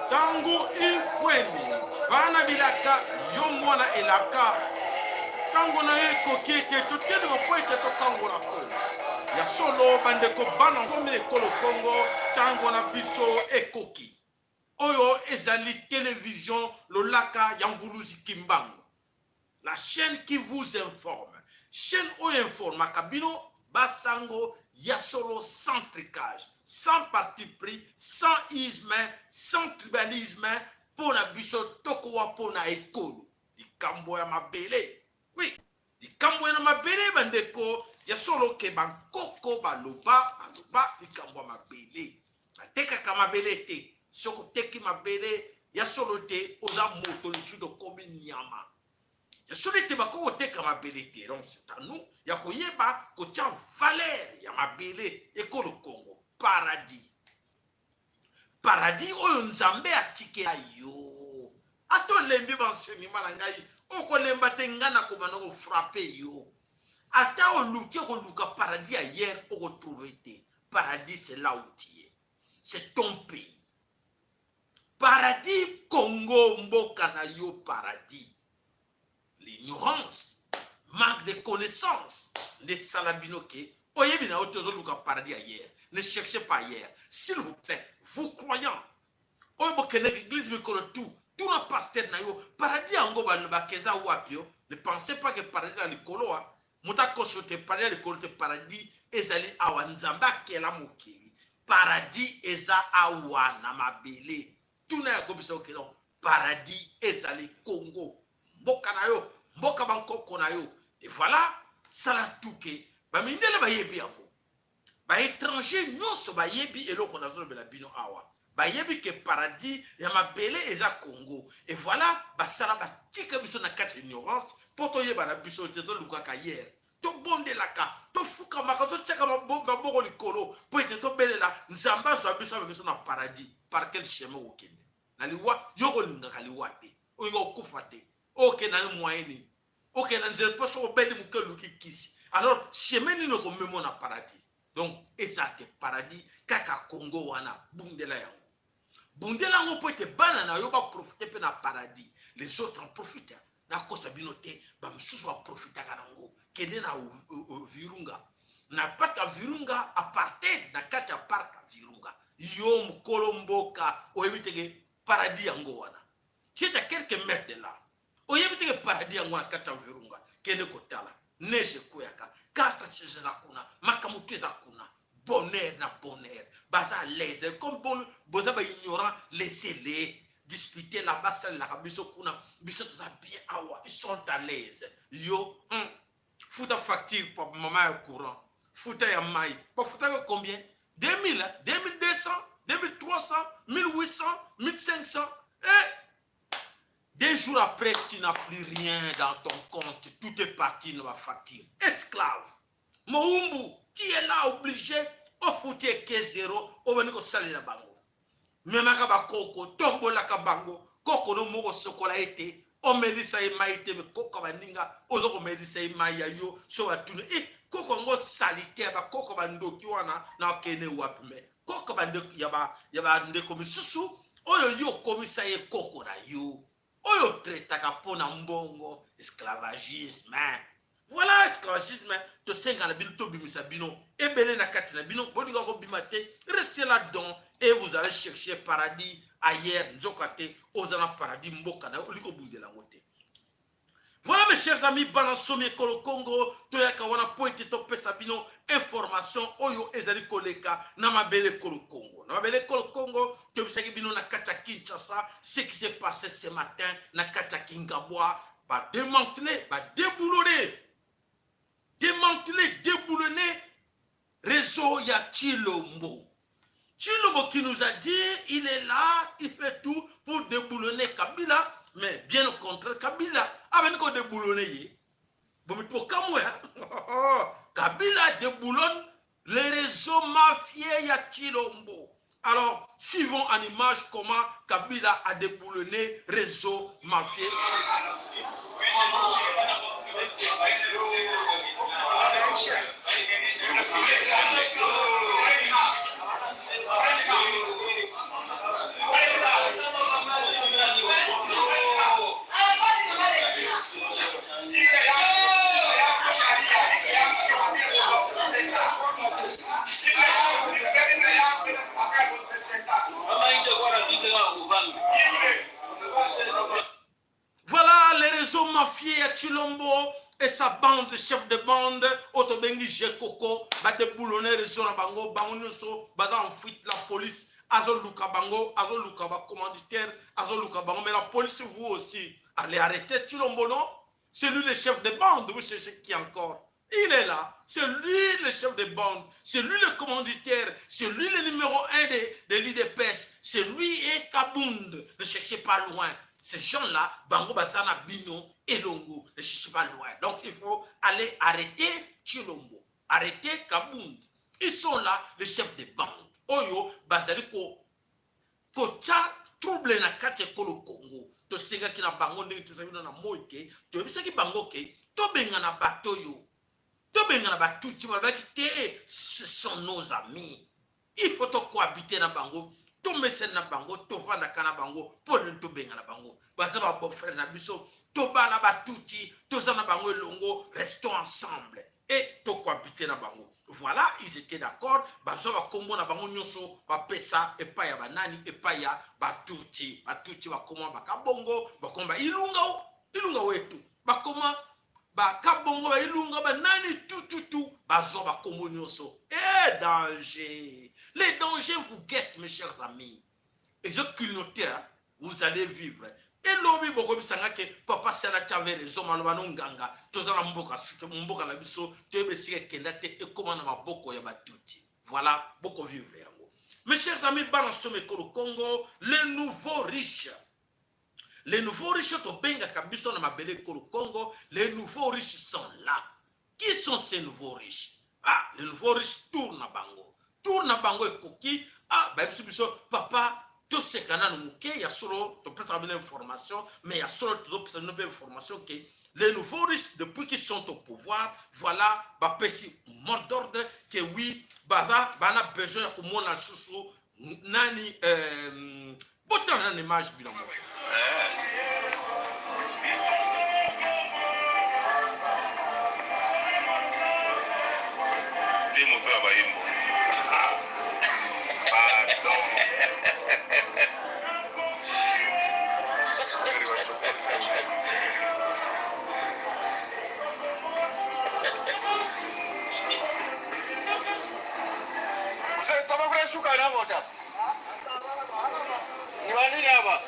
Tango ifweni bana bilaka yo mwana elaka ntango na yo ekoki ete totelema mpo ete tokangola kongo ya solo bandeko bana nkomi ekolo kongo ntango na biso ekoki oyo ezali television lolaka ya mvuluzi kimbangu la chaîne qui vous informe chaîne oyo informaka bino basango ya solo sans tricage sans parti pris sans isme sans tribalisme mpo na biso tokowa mpo na ekolo likambo ya mabele oui likambo ya na mabele bandeko ya solo ke bankoko baloba baloba likambo ya mabele batekaka mabele te soki oteki mabele ya solo te oza moto lisusu okomi nyama ya solo ete bakoki koteka mabele te donc c'est à nous ya koyeba kotia valeur ya mabele ekolo congo paradis paradis oyo nzambe atikela yo ata olembi baenseignement na ngai okolemba te ngai nakobanda kofrape yo ata oluki okoluka paradis ailleurs okotrouve te paradis c'est là où tu es c'est ton pays paradis congo mboka na yo paradis l'ignorance manque de connaissance nde esala bino ke oyebi na yo te ozoluka paradis ailleurs ne cherchez pas ailleurs s'il vous plaît vous croyant oyo bokendaki église mikolo tout tuna pasteur na yo paradis yango balobaka eza wapi yo ne pensez pas que paradis na likolo wa moto akoso te paradis ya likolo te paradis ezali awa nzambe akela mokili paradis eza awa na mabele tuna ya kobisa okelo paradis ezali congo mboka na yo mboka bankoko na yo et voilà sala tuke bamindele bayebi yango baétranger nyonso bayebi eloko nazolobela bino awa bayebi ke paradis ya mabele eza congo et voilà basala batika biso na kati ya ignorance mpo toyeba na biso te tolukaka hier tobondelaka tofukamaka totiaka maboko likolo mpo ete tobelela nzambe azwa biso abe biso na paradis par quel chemin okende na liwa yo kolingaka liwa te olinga kokufa te okende na moyen nini okende na nzela mpo soki obeli moke oluki kisi alors chemin nini okomemo na paradis donc eza te paradis kaka congo wana bundela yango bundela yango mpo ete bana na yo baprofite mpe na paradis les autres en profitent nakosa bino te bamosusu baprofitaka nango kende na virunga na parc ya virunga apartheid na kati ya parc ya virunga yo mokolo mboka oyebi teke paradis yango wana tu es à quelques mètres de là oyebi teke paradis yango na kati ya virunga kende kotala neige ekweyaka carte saison eza kuna makambo to eza kuna bonheur na bonheur baza à l'aise comme bon boza ba ignorant laissez les disputer là basalelaka biso kuna biso toza bien awa ils sont à l'aise yo futa facture mama ya courant futa ya mai bafutaka combien 2000 2200 2300 1800 1500 eh 2 jours après, tu n'as plus rien dans ton compte. Tout est parti dans la facture. Esclave. Moumbu, tu es là obligé. Ofuti eke zero, obandi kosalela bango. Memaka bakoko, tombolaka bango. Koko no moko sokola ete, omelisa ye mai te, me koko baninga, ozo komelisa ye mai ya yo, so batuni, eh, koko yango salite ya bakoko bandoki wana na okende wapi me koko bandeko ya ba ya bandeko misusu oyo yo okomisa ye koko na yo oyo traitaka mpo na mbongo esclavagisme voilà esclavagisme tosenga na bino tobimisa bino ebele na kati na bino bolinga kobima te restez là dedans et vous allez chercher paradis ailleurs nzoka te oza na paradis mboka na yo olingi kobundela yango te voilà mes chers amis bana somi ekolo congo toyaka wana mpo ete topesa bino information oyo ezali koleka na mabele ekolo congo na mabele ekolo congo toyebisaki bino na kati ya kinshasa ce qui s'est passé ce matin na kati ya kingabwa badémantelé badéboulonné démantelé déboulonné. Réseau ya Tshilombo. Tshilombo qui nous a dit, il est là, il fait tout pour déboulonner Kabila, mais bien au contraire, Kabila a ko déboulonner ye. Bon, mais pour hein? Kabila déboulonne les réseaux mafieux ya Tshilombo. Alors, suivons en image comment Kabila a déboulonné réseau mafieux. Voilà les réseaux mafieux ya Tshilombo et sa bande, chef de bande, oyo tobengi Jekoko, ba déboulonner réseau na bango, bango nyonso baza en fuite, la police azoluka bango, azoluka ba commanditaire, azoluka bango, mais la police, vous aussi, allez arrêter Tshilombo, non? C'est lui le chef de bande, vous cherchez qui encore? Il est là, c'est lui le chef de bande, c'est lui le commanditaire, c'est lui le numéro 1 de l'UDPS, c'est lui et Kabund. Ne cherchez pas loin. Ces gens-là, bango baza na bino elongo, ne cherchez pas loin. Donc il faut aller arrêter Tshilombo, arrêter Kabund. Ils sont là, les chefs de bande. Oyo, bazali ko kotia trouble na kati ya ekolo Congo. Tosengaki na bango ndenge tozali na moi ke toyebisaki bango ke tobengana bato oyo, tobengana batutsi, balobaki te, ce sont nos amis, il faut tocohabiter na bango, tomesani na bango, tovandaka na bango. Mpo nini tobengana bango? Baza babeau-frère na biso, tobala batutsi, toza na bango elongo, restons ensemble et tocohabiter na bango. Voilà, ils étaient d'accord. Bazwa bakombo na bango nyonso, bapesa epai ya banani? Epai ya batutsi. Batutsi bakoma bakabongo, bakoma bailunga, ilunga wetu, bakoma bakabongo, bailunga, banani, tututu, bazwa bakombo nyonso. E danger, les dangers vous guettent, mes chers amis. Ezoclignoter, vous allez vivre. Elobi bokobisanga ke papa Salati avait raison, maloba no nganga. Toza na mboka, mboka na biso toyebi esika ekenda te, ekóma na maboko ya batuti. Voilà, bokovivre yango, mes chers amis. Bana somo ekolo Congo, les nouveaux riches, les nouveaux riches tobengaka biso na mabele ekolo Congo, les nouveaux riches sont là. Qui sont ces nouveaux riches? Ah, les nouveaux riches, tour na bango, tour na bango ekoki. Ah, bayebisi biso papa, toseka nanu moke. Ya solo topesaka bino information, mais ya solo tozopesa bino mpe information ke les nouveaux riches, depuis qu'ils sont au pouvoir, voilà, bapesi mot d'ordre ke oui, baza bana besoin ya komona lisusu nani. Botala nani image bino moko. Nde moto ya bayembo. Pardon. Shuka na mota. Ni wanini hapa?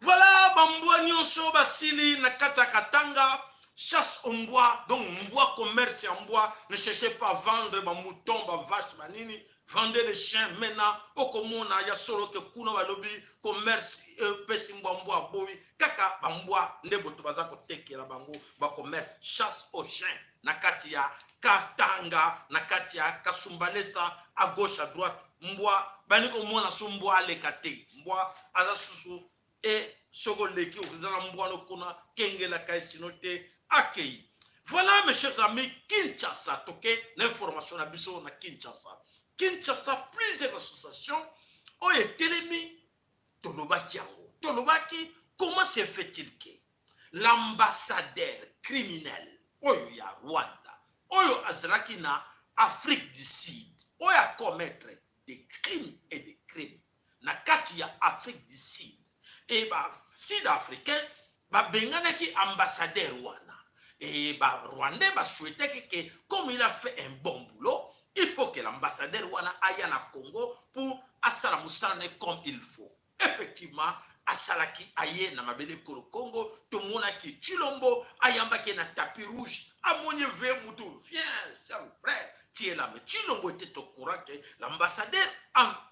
Voilà, bambwa nyonso basili na kati ya Katanga. Chasse au mbwa, donc mbwa, commerce ya mbwa. Ne cherchez pas à vendre bamouton, bavache, banini, vendez les chiens maintenant. Okomona ya solo ke kuna balobi commerce epesi mbwa, mbwa aboyi kaka bambwa nde boto baza kotekela bango bacommerce. Chasse au chien na kati ya Katanga, na kati ya Kasumbalesa, à gauche, à droite, mbwa. Bani komona so mbwa aleka te, mbwa aza susu e soki oleki oza na mbwa no kuna, kengelaka ye, sino te akei. Voilà, mes chers amis, Kinshasa, toke l'information na biso na Kinshasa. Kinshasa, plusieurs associations oyo etelemi. Tolobaki yango, tolobaki comment se fait-il que l'ambassadeur criminel oyo ya Rwanda, oyo azalaki na Afrique du Sud, oyo acommettre des crimes et des crimes na kati ya Afrique du Sud, e basud africain babenganaki ambassadeur wana, e barwandais basouhaitaki ke comme il a fait un bon boulot, il faut que l'ambassadeur wana aya na Congo pour asala mosala na ye comme il faut. Effectivement, Asalaki aye na mabele ekolo Congo, tomonaki Tshilombo ayambaki ye na tapis rouge, amoni ve mutu, viens c'est vrai, tu es là. Mais Tshilombo était au courant que l'ambassadeur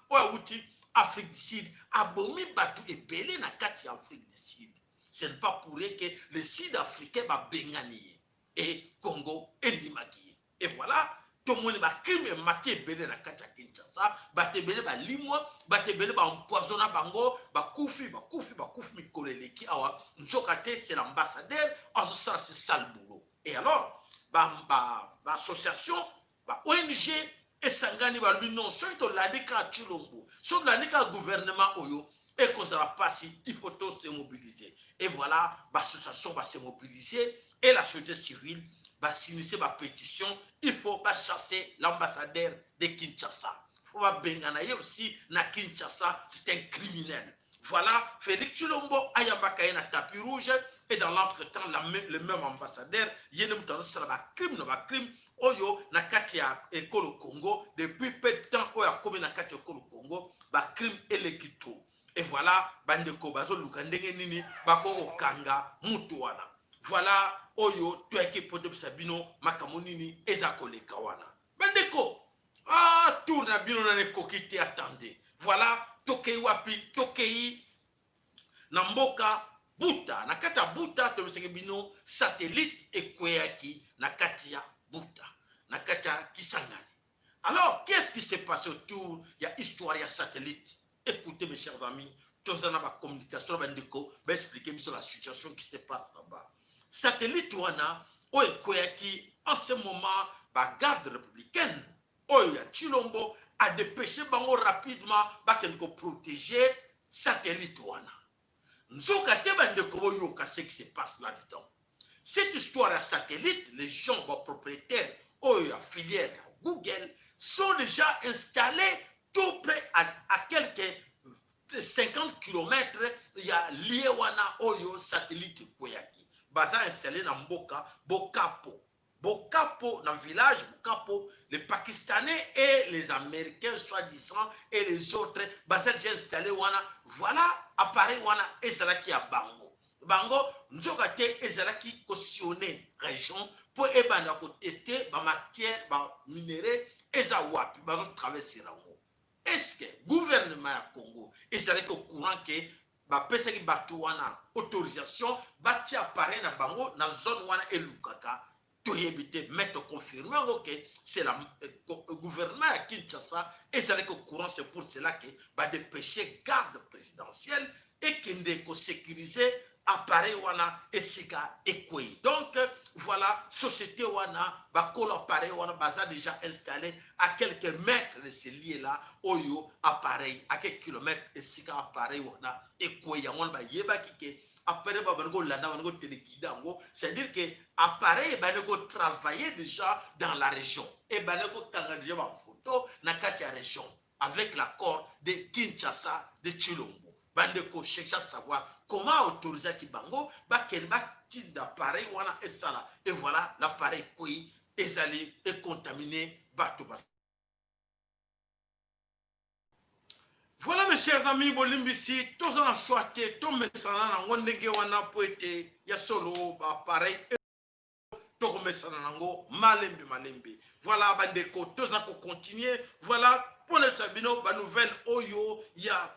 oyo awuti Afrique du Sud abomi bato ebele na kati ya Afrique du Sud. Ce n'est pas pour rien que les Sud-Africains babengani ye et Congo endimaki ye. Et voilà, tomoni bacrime emati ebele na kati ya Kinshasa, bato ebele balimwa, bato ebele baempoisonna bango, bakufi, bakufi, bakufi mikolo eleki awa. Nzoka te, c'est l'ambassadeur azosala ce sale boulot. Et alors baassociation, ba ONG esangani, balobi non, soki tolandi kaka Tshilombo, soki tolandi kaka gouvernement oyo, ekozala mpasi, il faut to se mobiliser. Et voilà, baassociation base mobiliser et la société civile basinise bapétition, il faut bachasser l'ambassadeur de Kinshasa, faut babengana ye aussi na Kinshasa, c'est un criminel. Voilà, Félix Tshilombo ayambaka ye na tapis rouge et dans l'entretemps, le même ambassadeur ye nde moto azosala bacrime na bacrime oyo na kati ya ekolo Congo. Depuis peu de temps oyo akomi na kati ya ekolo Congo, bacrime eleki trop. Et voilà, bandeko bazoluka ndenge nini bakokokanga mutu wana. Voilà oyo toyaki mpo tobisa bino makambo nini eza koleka wana. Bandeko, ah, tour na bino nana ekoki te. Attendez, voilà, tokei wapi? Tokei na mboka Buta. Na kati ya Buta, tobisaki bino satellite ekweyaki na kati ya Buta, na kati ya Kisangani. Alors, qu'est-ce qui s'est passé autour ya histoire ya satellite? Écoutez, mes chers amis, toza na bacommunication na bandeko, baexplique biso la situation qui se passe là-bas. Satellite wana oyo ekweyaki, en ce moment bagarde républicaine oyo ya Tshilombo adépêche bango rapidement bakende koprotéger satellite wana. Nzoka te, bandeko, boyoka ce qui se passe là-dedans. Cette histoire ya satellite, les gens bapropriétaire oyo ya filière ya Google sont déjà installés tout près à quelques 50 km ya lieu wana oyo satellite ekweyaki. Baza installé na mboka Bokapo, Bokapo, na village Bokapo. Les Pakistanais et les Américains soi-disant et les autres baza déjà installé wana. Voilà, appareil wana ezalaki ya bango. Bango nzoka te ezalaki kosillonner région mpo ebanda kotester bamatière, baminerai eza wapi, bazotraverser yango. Est-ce que gouvernement ya Congo ezalaki au courant ke bapesaki bato wana autorisation batia appareil na bango na zone wana elukaka? Toyebi te, mais toconfirme yango ke c'est la gouvernement ya Kinshasa ezalaki au courant. C'est pour cela ke badépêche garde présidentielle ekende kosécuriser appareil wana esika ekwei. Donc voilà, société wana, bakolo appareil wana baza déjà installé à quelques mètres de ce lieu là oyo appareil, à quelques kilomètres esika appareil wana ekwei. Yango wana bayebaki ke appareil babandi kolanda, bandi kotéléguider yango, c'est-à-dire que appareil ebandi kotravailler déjà dans la région, ebandi kokanga déjà bafoto na kati ya région avec l'accord de Kinshasa, de Tshilombo. Bandeko, cherche à savoir comment autorisaki bango bakende batinda appareil wana esala. Et voilà, l'appareil ekwei, ezali econtamine bato ba. Voilà, mes chers amis, bolimbisi, toza na choix te, tomesana nango ndenge wana mpo ete ya solo baappareil tokomesana nango malembe malembe. Voilà, bandeko, toza kocontinue. Voilà, mpona biso ya bino banouvelle oyo ya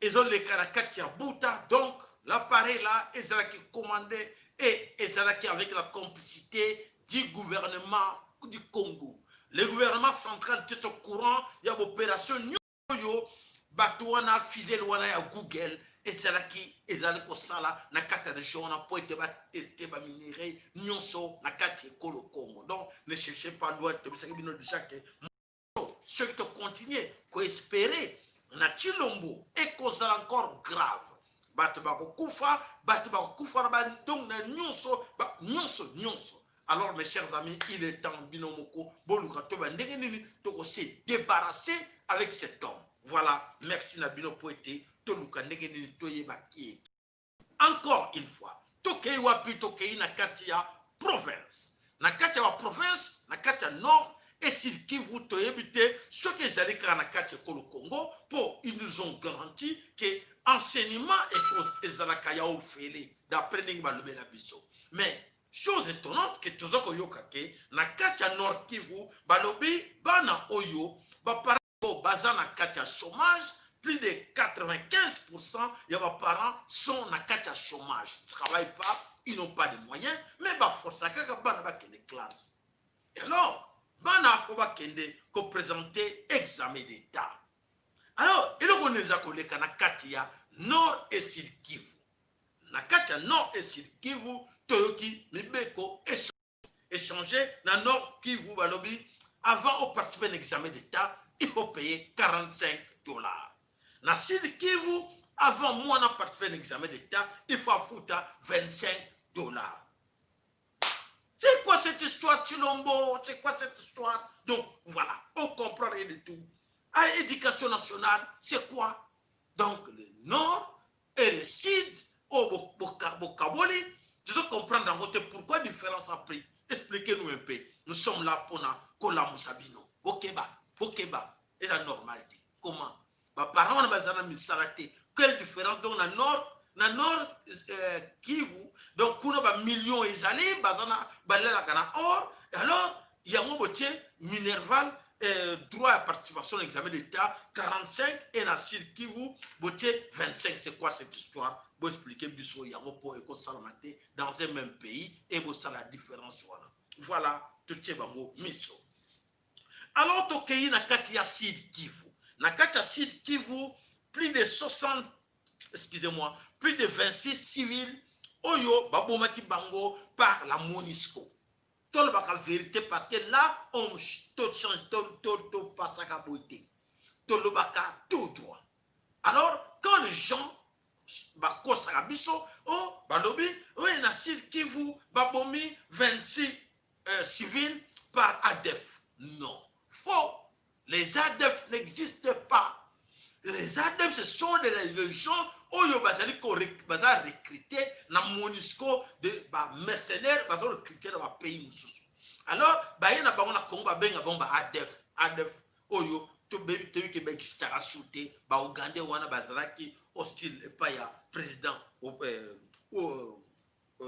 ezoleka na kati ya Buta. Donc l'appareil là ezalaki commandé et ezalaki avec la complicité du gouvernement du Congo. Le gouvernement central était au courant ya baopération oyo bato wana, fidèle wana ya Google ezalaki ezali kosala na kati ya région wana mpo ete bateste baminerai nyonso na kati ya ekolo Congo. Donc ne cherchez pas loin, tobisaki bino déjà ke soki tocontinue koespere na Tshilombo, ekozala encore grave, bato bakokufa, bato bakokufa na bandongo na nyonso, nyonso nyonso. Alors, mes chers amis, il est temps bino moko boluka to bandenge nini tokose débarrasser avec cet homme. Voilà, merci na bino po ete toluka ndenge nini toyeba kie. Encore une fois, tokei wapi? Tokei na kati ya province, na kati ya baprovince, na kati ya nord. et Sud Kivu. Toyebi te soki ezali kaka na kati ekolo Congo, mpo ils nous ont garanti que enseignement ezalaka ya ofele, d'après ndenge balobela biso. Mais chose étonnante ke toza koyoka ke na kati ya Nord Kivu, balobi bana oyo baparents baza na kati ya chômage. Plus de 95% ya baparents sont na kati ya chômage, travaillent pas, ils n'ont pas de moyens, mais baforsa kaka bana bakende classe. Et alors bana faut bakende koprésenter examen d'État. Alors eloko nini eza koleka na kati ya Nord et Sud Kivu? Na kati ya Nord et Sud Kivu, toyoki mibeko échanger na Nord Kivu. Balobi avant oparticiper na examen d'État, il faut payer 45 $. Na Sud Kivu, avant mwana participer na examen d'État, il faut afuta 25 $. C'est quoi cette histoire, Tshilombo? C'est quoi cette histoire? Donc voilà, on comprend rien du tout. À éducation nationale, c'est quoi? Donc le nord et le sud, oh, bokaboli, tu dois comprendre yango te. Pourquoi différence a pris? Expliquez-nous un peu. Nous sommes là mpona kolamusa bino. Bokeba, bokeba, eza normal te. Comment baparent wana baza na misala te? Quelle différence? Donc na Nord Kivu, donc kuna bamillion ezali, baza na balelaka na or. Alors yango botie minerval, droit à participation à l'examen d'État 45 et na Sud Kivu botie 25. C'est quoi cette histoire? Boexpliquer biso yango, mpo ekosalama te dans un même pays e bosala différence wana. Voilà, totie bango miso. Alors tokei na kati ya Sud Kivu. Na kati ya Sud Kivu, plus de 60, excusez-moi, plus de 26 civils oyo babomaki bango par la MONUSCO. Tolobaka vérité, parce que là on tochange, topasaka boye te, tolobaka tout droit. Alors quand les gens bakosaka biso, oh, balobi oyo na Sud Kivu babomi 26 civils par ADF, non, faux. Les ADF n'existent pas. Les ADF, ce sont des gens oyo bazali baza recruté na MONUSCO, de bamercenaire baza recruté na bapays mosusu. Alors baye na bango na Congo, babenga bango ba ADF. ADF oyo toyebi ke baexistaka su te. Baugandais wana bazalaki hostile epai ya président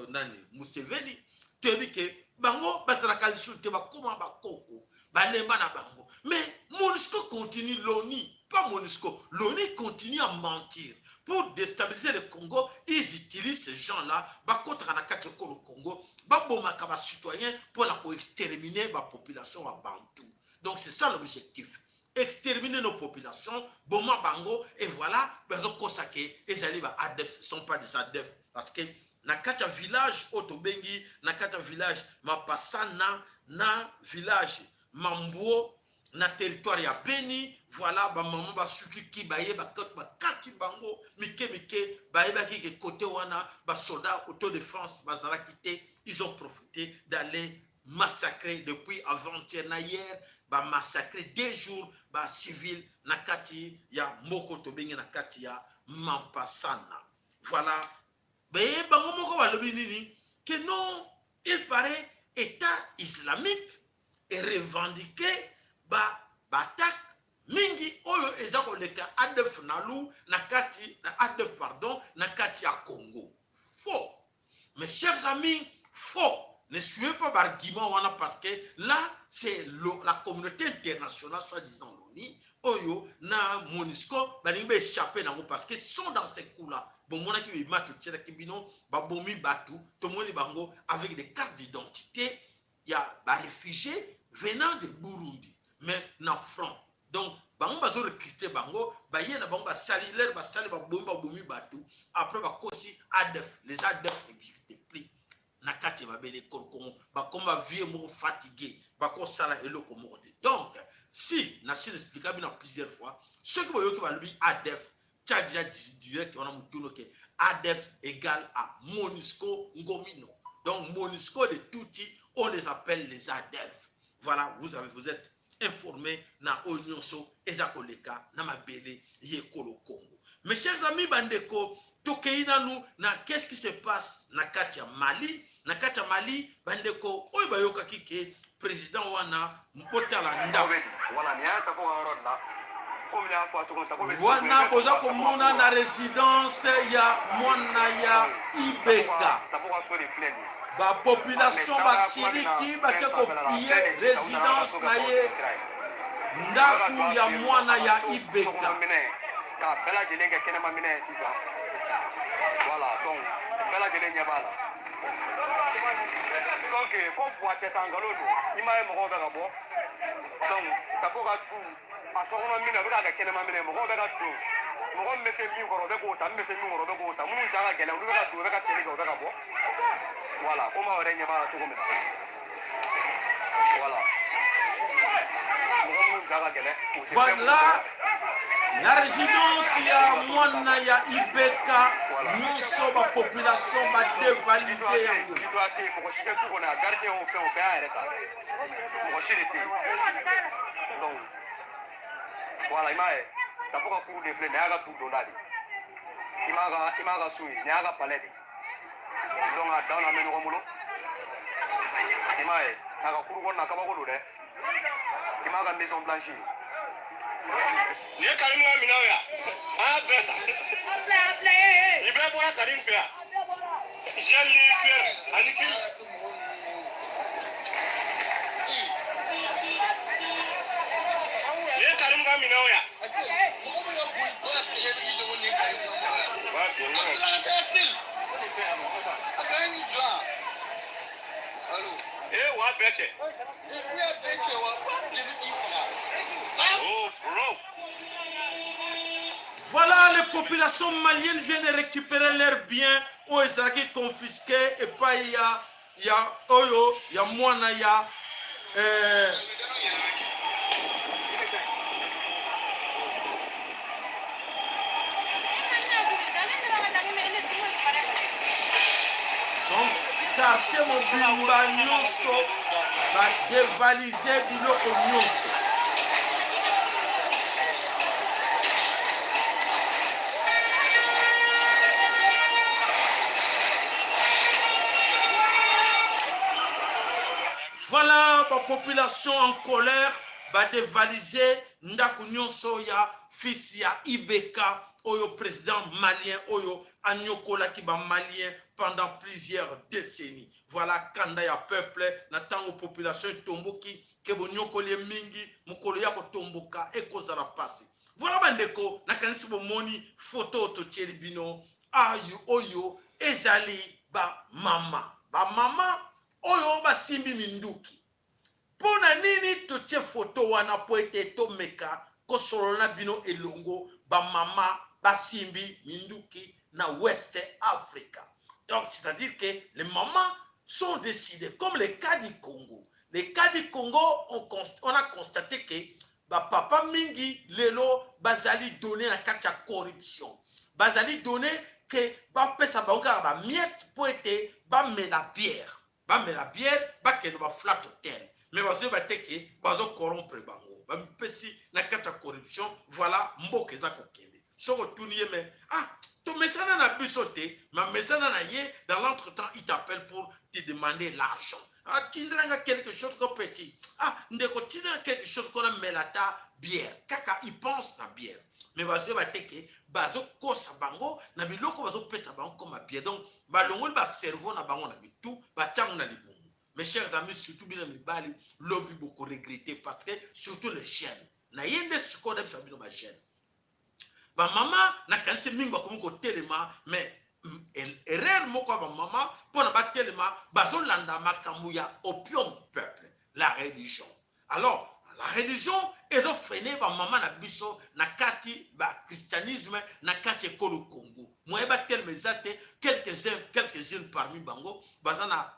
nani, Museveni. Toyebi ke bango bazalaka lisusu te, bakóma bakoko, balemba na bango. Mais MONUSCO continue, l'ONU, pas MONUSCO, l'ONU continue à mentir pour déstabiliser le Congo. Ils utilisent ces gens-là, bakotaka na kati ekolo Congo, babomaka bacitoyen mpona koexterminer bapopulation ya bantu. Donc c'est ça l'objectif: exterminer nos populations, boma bango. Et voilà, bazokosa ke ezali ba ADF. Ce sont pas des ADF, parce que na kati ya village oyo tobengi, na kati ya village Mapasana na village Mambuo na territoire ya Beni, voilà, bamama basutuki, baye bakati bango mike mike. Bayebaki ke kote wana basoldat autodéfense bazalaki te. Ils ont profité d'aller massacrer depuis avant-hier na hier. Bamassacre 2 jours bacivile na kati ya moko tobengi na kati ya Mampasana. Voilà, baye bango moko balobi nini? Ke non, il paraît État islamique erevendiqué ba baattaque mingi oyo eza koleka ADF NALU na kati na ADF, pardon, na kati ya Congo. Faux, mes chers amis, faux. Ne suivez pas l'argument wana, parce que là c'est la communauté internationale, soi-disant l'ONU oyo na MONUSCO, balingi baéchappe nango, parce que sont dans ces coups là. Bomonaki bima totielaki bino, babomi bato, tomoni bango avec des cartes d'identité ya baréfugiés venant de Burundi, mais na front. Donc bango bazorecrute bango, baye na bango, basali lere, basali, babomi bato, après bakosi ADF. Les ADF n'existe plus na kati ya mabele ekolo Kongo. Bakoma vieux moko fatigué, bakosala eloko moko te. Donc si nasi explika bino plusieurs fois, soki boyoki balobi ADF, tia déjà direct wana motuna ke ADF égale à MONUSCO Ngomino. Donc MONUSCO de Tutsi, on les appelle les ADF. Voilà, vous êtes informé na oyo nyonso eza koleka na mabele ye ekolo Congo. Mes chers amis, bandeko, tokei nanu na qu'est-ce qui se passe na kati ya Mali. Na kati ya Mali, bandeko oyo bayokaki ke Président wana, botala ndako wana boza komona na résidence ya mwana ya IBK. Bapopulation basiliki, bake kopiller résidence na ye, ndako ya mwana ya IBK. K'a bɛɛ lajɛlen kɛ kɛnɛma minɛ ye sisan. Voilà, donc bɛɛ lajɛlen ɲɛ b'a la. Donc ko buwa tɛ taa, nkalon don. I m'a ye, mɔgɔw bɛ ka bɔ. Donc Tapo ka du a sokɔnɔ minɛ, o bɛ k'a kɛ kɛnɛma minɛ. Mɔgɔw bɛ ka don, mɔgɔ min bɛ se min kɔrɔ, o bɛ k'o ta, min bɛ se min kɔrɔ, o bɛ k'o ta. Minnu ja ka gɛlɛn, olu bɛ ka don, u bɛ ka cɛnni kɛ, u bɛ ka bɔ. Voilà, komi aw yɛrɛ ɲɛ b'a la cogo min na. Voilà, mɔgɔ minnu ja ka gɛlɛn, u tɛ fɛn minnu Voilà kɛ. la résidence ya mwana ya IBK nyonso, bapopulation badévaliser yango. Ji dɔ tɛ yen, mɔgɔ si tɛ du kɔnɔ yan. Gardien o, fɛn o bɛɛ y'a yɛrɛ ta, mɔgɔ si de tɛ yen. Donc voilà, i m'a ye, Tapo ka kuru de filɛ nin y'a ka du donda de. I m'a ka so ye, nin y'a ka palais de. Donc a dan na, an bɛ ɲɔgɔn bolo. I m'a ye, a ka kuru kɔnɔna, kabako don dɛ. I m'a ka maison blanche ye. Nin ye Karim ka minɛnw ye, an y'a bɛɛ ta. Nin bɛɛ bɔra Karim fɛ yan, gel ni cuir ani kiri. Nin ye Karim ka minɛnw ye. Mɔgɔ bɛ ka boli ba kɛ i dogo ni Karim ka mɔgɔ ye. A tila ka taa Axel. A ka ɲi jɔ yan. Allo. Ee, wa bɛɛ cɛ. Ee, u y'a bɛɛ cɛ wa? F'a bilenni k'i faga. Oh bro. Voilà, les populations maliennes viennent de récupérer leurs biens oyo ezalaki confisqué epai ya oyo ya mwana ya donc quartier mobimba nyonso, badévaliser biloko nyonso. Voilà, bapopulation en colère, badévaliser ndako nyonso ya fils ya IBK oyo, président malien oyo anyokolaki bamalien pendant plusieurs décennies. Voilà kanda ya peuple na ntango population etomboki ke bonyokoli ye mingi. Mokolo ya kotomboka ekozala pasi. Voilà bandeko, nakanisi bomoni foto oyo totieli bino ayo. Oyo ezali bamama, bamama oyo basimbi minduki. Mpo na nini totie foto wana? Mpo ete tomeka kosolola na bino elongo. Bamama basimbi minduki na West Africa. Donc c'est-à-dire que les mamans sont décidées, comme le cas du Congo. Le cas du Congo, on a constaté que bapapa mingi lelo bazali donné na kati ya corruption, bazali donné ke bapesa bango kaka bamiettes mpo ete bamela bière, bamela bière, bakende baflat hotel, mais bazoyeba te ke bazocorrompre bango, bamipesi na kati ya corruption. Voilà, mboka eza kokende. Soki otuni ye, mais ah, tomesana na biso te, mamesana na ye. Dans l'entretemps, il t'appelle pour te demander l'argent. Ah, tindelanga quelque chose ko petit. Ah ndeko, tindelanga quelque chose ko namela ta bière. Kaka il pense na bière, mais bazoyeba te ke bazokosa bango na biloko bazopesa bango comme bière. Donc balongoli bacerveau na bango na mitu, batiango na libumu. Mes chers amis, surtout bino mibali, lobi bokoregretter, parce que surtout les jeunes na ye nde sikoyo nayebisa bino, bajeune, bamama, nakanisi mingi bakomi kotelema. Mais erreur moko ya bamama mpona batelema, bazolanda makambo ya opium du peuple, la religion. Alors la religion ezofreiner bamama na biso na kati bachristianisme na kati ekolo Congo. Moye batelema eza te. Quelques-uns, quelques-unes parmi bango baza na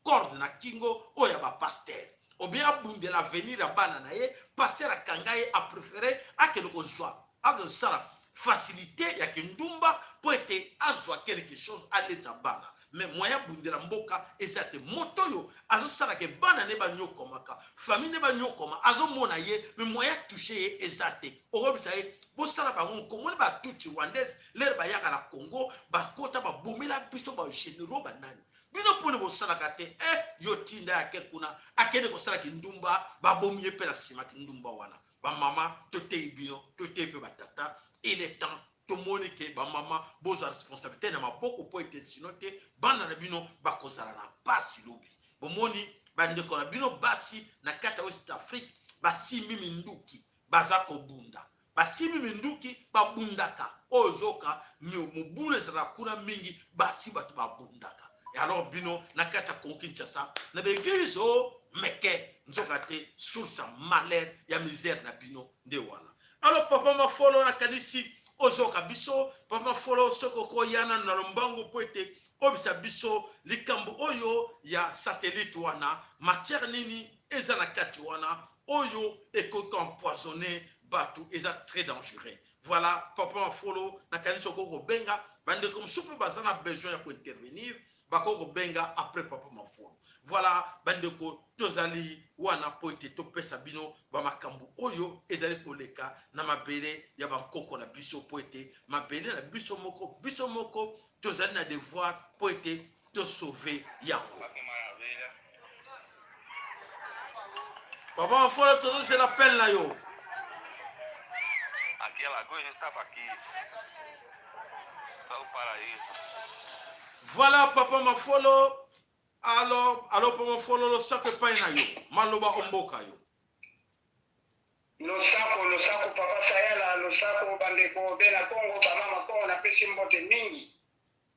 corde na kingo oyo ya bapasteur, obien abundela avenir ya bana na ye. Pasteur akanga ye, apréféré akende kozwa, akosala facilité ya kindumba mpo ete azwa quelque chose alesa bana. Mais moyen abundela mboka eza te. Moto oyo azosalaka bana ne banyokomaka, famille ne banyokoma, azomona ye, mais moyen touche ye eza te. Okobisa ye, bosala bango komoni batutsi rwandaise lere bayaka na Congo, bakota, babomela biso bagénéraux banani. Bino mpona bosalaka te. Eh, yo tinda yake kuna akende kosala kindumba, babomi ye mpe na nsima kindumba wana. Bamama, toteyi bino, toteyi mpe batata. Il est temps tomoni ke bamama bozwa responsabilité na maboko, mpo ete sino te bana na bino bakozala na pasi lobi. Bomoni bandeko na bino basi na kati ya West Afrique basimbi minduki, baza kobunda, basimbi minduki, babundaka. Oyo ozoka mobulu ezalaka kuna mingi, basi bato babundaka. E alors bino na kati ya Congo Kinshasa na baeglise o meke, nzoka te source ya malheur, ya misère na bino nde wana. Alors papa Mafolo, nakanisi ozoka biso. Papa Mafolo, soki okoya nanu na lombangu mpo ete oyebisa biso likambo oyo ya satellite wana, matière nini eza na kati wana oyo ekoki koempoisonner bato, eza très dangereux. Voilà, papa Mafolo, nakanisi okoki kobenga. Bandeko mosusu mpe baza na besoin ya kointervenir, bakoki kobenga après papa Mafolo. Voilà, bandeko, tozali wana mpo ete topesa bino bamakambo oyo ezali koleka na mabele ya bankoko na biso, mpo ete mabele na biso moko, biso moko tozali na devoir mpo ete tosauve yango. Papa Mafolo, tozozela appel na yo. Aqui é Lagoa, a gente estava aqui. Só o paraíso. Voilà, papa Mafolo. Alors, alors papa Mafolo, losako epai na yo, maloba omboka yo. Losako, losako papa Sayala, losako bandeko bena Kongo, bamama Kongo, napesi mbote mingi.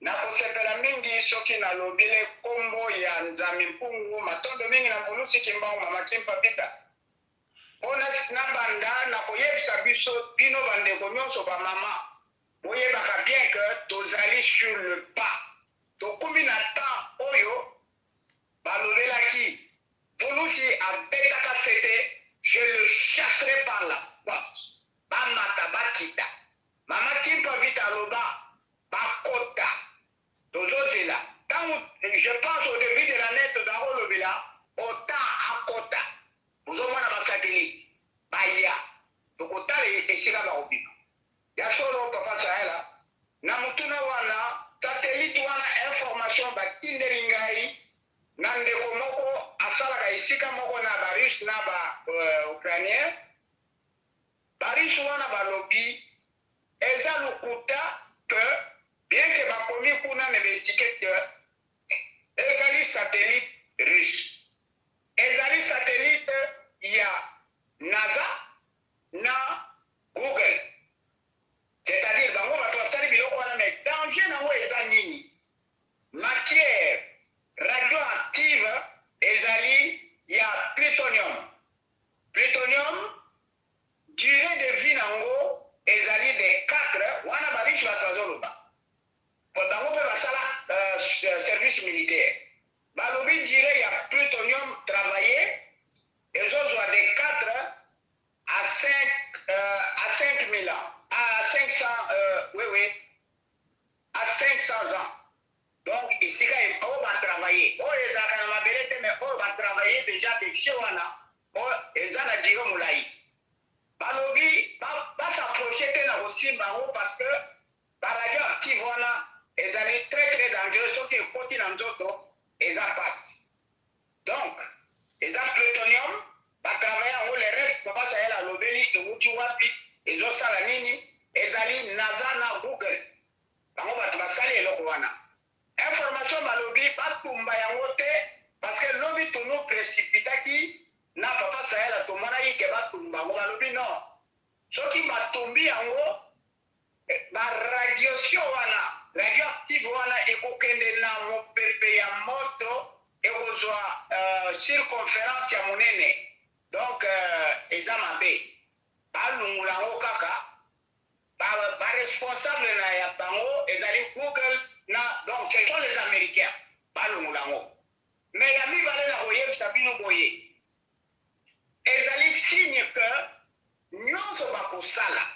Nakosepela mingi soki nalobile kombo ya Nzambe Mpungu, matondo mingi na Mvulusi Kimbangu, mama Kimpa Vita. Mpo nabanda na koyebisa biso bino bandeko nyonso bamama, boyebaka bien que tozali sur le pas. Tokomi na temps oyo balobelaki Mvulusi abetaka sete: "Je le chasserai par la force." Bamata, bakita. Mama Kimpa Vita aloba bakota. Tozozela ntango, je pense au début de l'année toza kolobela OTAN akota. Bozomona basatellite baya, tokotala esika bakobima. Ya solo papa Sahela, na motuna wana, satellite wana, information batindeli ngai na ndeko moko asalaka esika moko na Barusse na Baukrainien. Barusse wana balobi eza lokuta, que bien que bakomi kuna na baétiquette ezali satellite russe, ezali satellite ya NASA na Google, c'est-à-dire bango bato basali biloko wana. Mais danger nango eza nini? Matière radioactive ezali ya plutonium. Plutonium, durée de vie nango ezali de 4 wana. Barusse bato bazoloba po bango mpe basala service militaire, balobi durée ya plutonium travaillé ezozwa de 4 à 5 à 5000 ans, à 500, oui, à 500 ans. Donc esika oyo batravaille, oyo ezalaka na mabele te, mais oyo batravaille déjà déchet wana, oyo eza na durée molai, balobi bas'approche te na kosimba yango, parce que baradioactive wana ezali très très dangereux. Soki ekoti na nzoto, eza pasi. Donc eza plutonium batravaille yango. Le reste, papa Sahel alobeli ewuti wapi, ezosala nini, ezali NASA na Google, bango bato basali eloko wana. Information balobi batumba yango te, parce que lobi tonu précipitaki na papa Sahel, tomonaki ke batumba yango. Balobi non, soki batumbi yango, baradiation wana radioactive wana ekokende na mopepe ya moto, ekozwa circonférence ya monene. Donc eza mabe, balungula yango kaka. Baresponsable ba na ya bango ezali Google na, donc ce sont les Américains, balungula yango. Mais ya mibale, na koyebisa bino boye, ezali signe que nyonso bakosala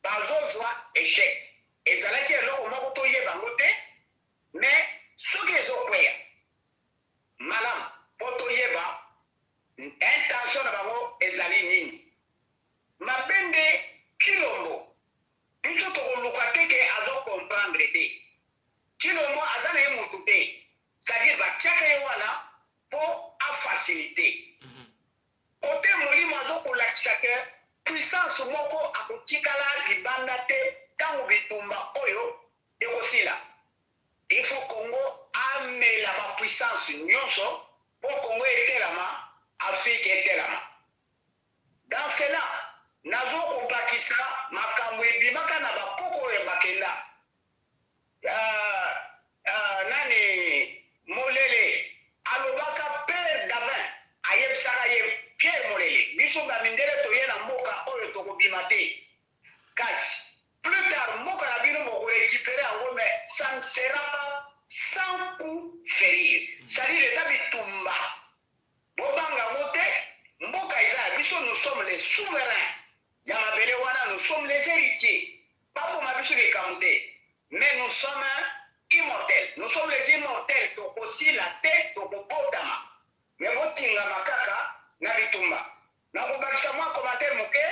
bazozwa échec. Ezalaki eloko moko toyeba yango te, mais soki ezokweya malamu mpo toyeba intention na bango ezali nini. Mabe nde Chilombo, biso tokoluka te ke azocomprendre te. Chilombo aza na ye motu te. kolakisa ke puissance moko akotikala libanda te ntango bitumba oyo ekosila. Il faut Congo amela ba puissance nyonso mpo Congo etelama, Afrique etelama. Dans cela, nazo kobakisa makambo ebimaka na bakoko oyo bakenda. Nani Molele alobaka père Davin ayebisaka ye Pierre Molele biso ba mindele toye na mboka oyo tokobima te kasi plus tard mboka na bino boko recuperer yango mais ça ne sera pas sans coup ferir, c'est-à-dire eza bitumba bobanga yango te, mboka eza ya biso, nous sommes les souverains ya mabele wana, nous sommes les héritiers, baboma biso likambo te, mais nous sommes immortels, nous sommes les immortels, tokosila te, tokobotama, mais botingama kaka na bitumba. Nakobakisa mwa commentaire moke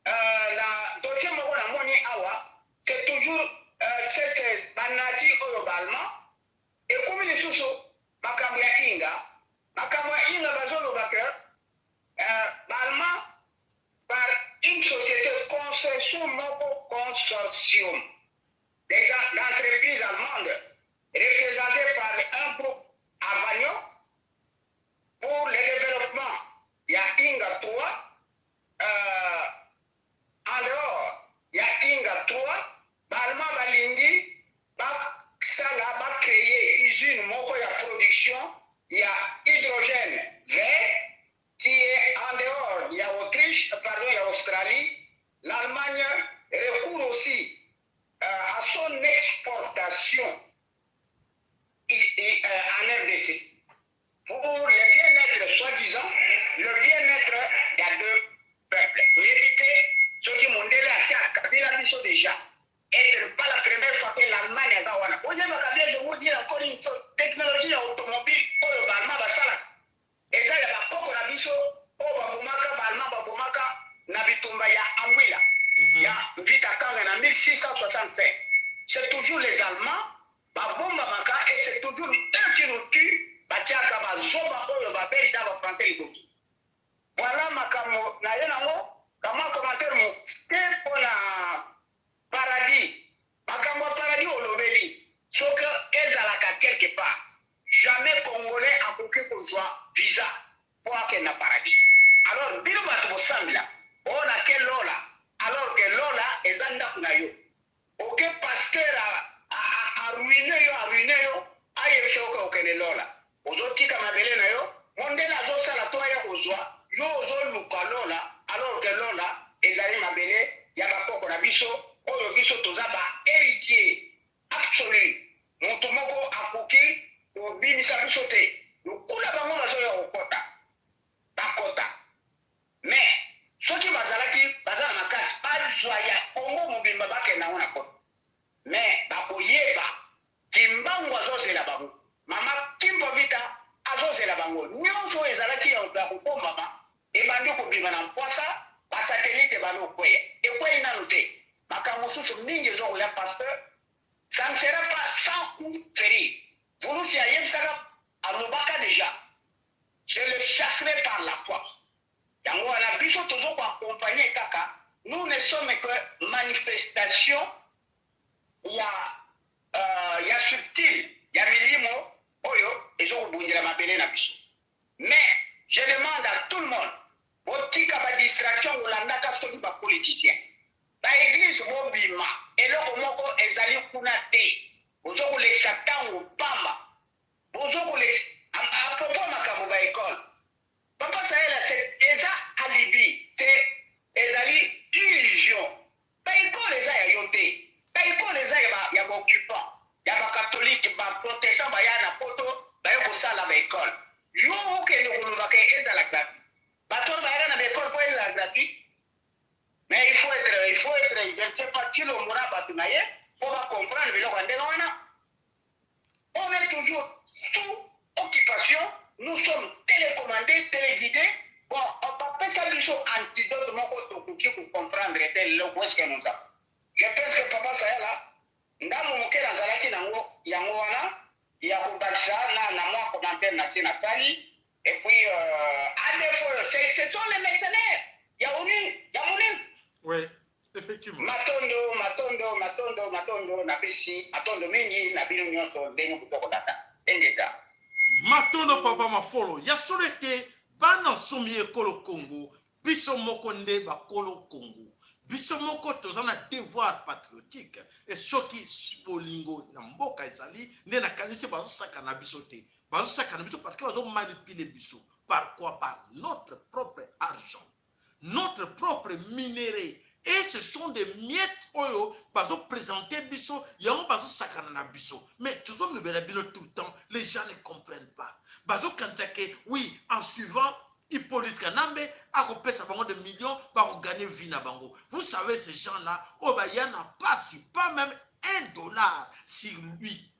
na dossier moko namoni awa, c'est toujours cette banazi oyo baallemand ekomi lisusu makambo ya Inga. Makambo ya Inga, bazoloba ke baallemand par une société consortium moko, consortium des d'entreprises allemandes représentées par un groupe Avagnon pour le développement ya Inga 3, en dehors ya Inga 3, baallemand balingi basala, bacréer usine moko ya production ya hydrogène vert qui est en dehors ya Autriche, pardon, ya Australie. L'Allemagne recourt aussi à son exportation en RDC pour le bien-être, soi-disant, le bien-être ya deux peuples. Toyebi te soki mondele asi akabila biso déjà. Et ce n'est pas la première fois que l'Allemagne aza wana. Oyebaka bien, je vous dis encore une chose, technologie ya automobile oyo baallemand basalaka eza ya bakoko na biso oyo babomaka, baallemand babomaka na bitumba ya Angwila ya Vita Kanga na 1665. C'est toujours les Allemands babombamaka et c'est toujours eux qui nous tuent, batiaka bazoba oyo babelge na bafrançais liboki. Voilà makambo na ye nango, kamwa commentaire moke mpona paradis. Makambo ya paradis olobeli, soki ezalaka quelque part, jamais Congolais akoki kozwa visa mpo akende na paradis. Alors bino bato bosambela oyo nake lola, alors ke lola eza ndako na yo. Oke pasteur aruiner yo, aruiner yo, ayebisa yo ke okende lola, ozotika mabele na yo, mondele azosala to aya kozwa yo, ozoluka lola, alors ke lola ezali mabele ya bakoko na biso oyo biso toza ba héritier absolu. Moto moko akoki kobimisa biso te. Lokola bango bazoya kokɔta, bakɔta, mais soki bazalaki baza na makasi, bazwa ya Kongo mobimba, bakende yango na poto, mais bakoyeba Kimbangu azozela bango, mama Kimpa Vita azozela bango. Nyonso oyo ezalaki ya kobombama ebandi kobima na mpwasa, basatellite ebandi kokweya, ekwei nanu te. Makambo mosusu mingi ezokoya parce que ça ne sera pas sans coup férir. Vulusi ayebisaka, alobaka déjà: "Je le chasserai par la force." Yango wana biso tozo koaccompagner kaka, nous ne sommes que manifestation ya subtile ya milimo oyo ezokobundela mabele na biso. Mais je demande à tout le monde, botika badistraction kolandaka soki bapoliticien, baeglise. Bobima, eloko moko ezali kuna te, bozokolekisa ntango pamba, bozokolekisa. À propos makambo baekole, papa Sahel, eza alibi te, ezali illusion. Baekole eza ya yo te, baekole eza ya baoccupant, ya bacatholique, baprotestant baya na poto, baye kosala baekole. Yo okende kolobaka ezala gratuit, bato oyo bayaka na baekole mpo ezala gratuit. Mais il faut être, je ne sais pas, Tshilombo na bato na ye mpo bacomprendre biloko ya ndenge wana. On est toujours sous occupation, nous sommes télécommandés, téléguidés. Bon, bapesa biso antidote moko tokoki kocomprendre te lelo est-ce que nous avons. Je pense que papa Sayala, ndambo moke nazalaki nango yango wana ya kobakisa na mwa commentaire na se nasali. Et puis ADF oyo, ce sont les mercenaires ya ONU. Effectivement. Matondo, matondo, matondo, matondo, napesi matondo mingi na bino nyonso ndenge boza kolanda. Engeta. Matondo papa Mafolo, ya solo ete bana nsomi ekolo Congo, biso moko nde bakolo Congo. Biso moko toza na devoir patriotique e soki bolingo na mboka ezali nde nakanisi bazosaka na biso te. Bazosaka na biso parce que bazo manipuler biso. Par quoi? Par notre propre argent. Notre propre minerais et ce sont des miettes oyo bazo présenter biso yango bazo sakana na biso mais tozo lobela bino tout le temps les gens ne comprennent pas bazo kanisa que oui en suivant Hippolyte Kanambe akopesa bango des millions bako gagner vie na bango. Vous savez ces gens là oyo baya na pasi pas même $1 sur lui.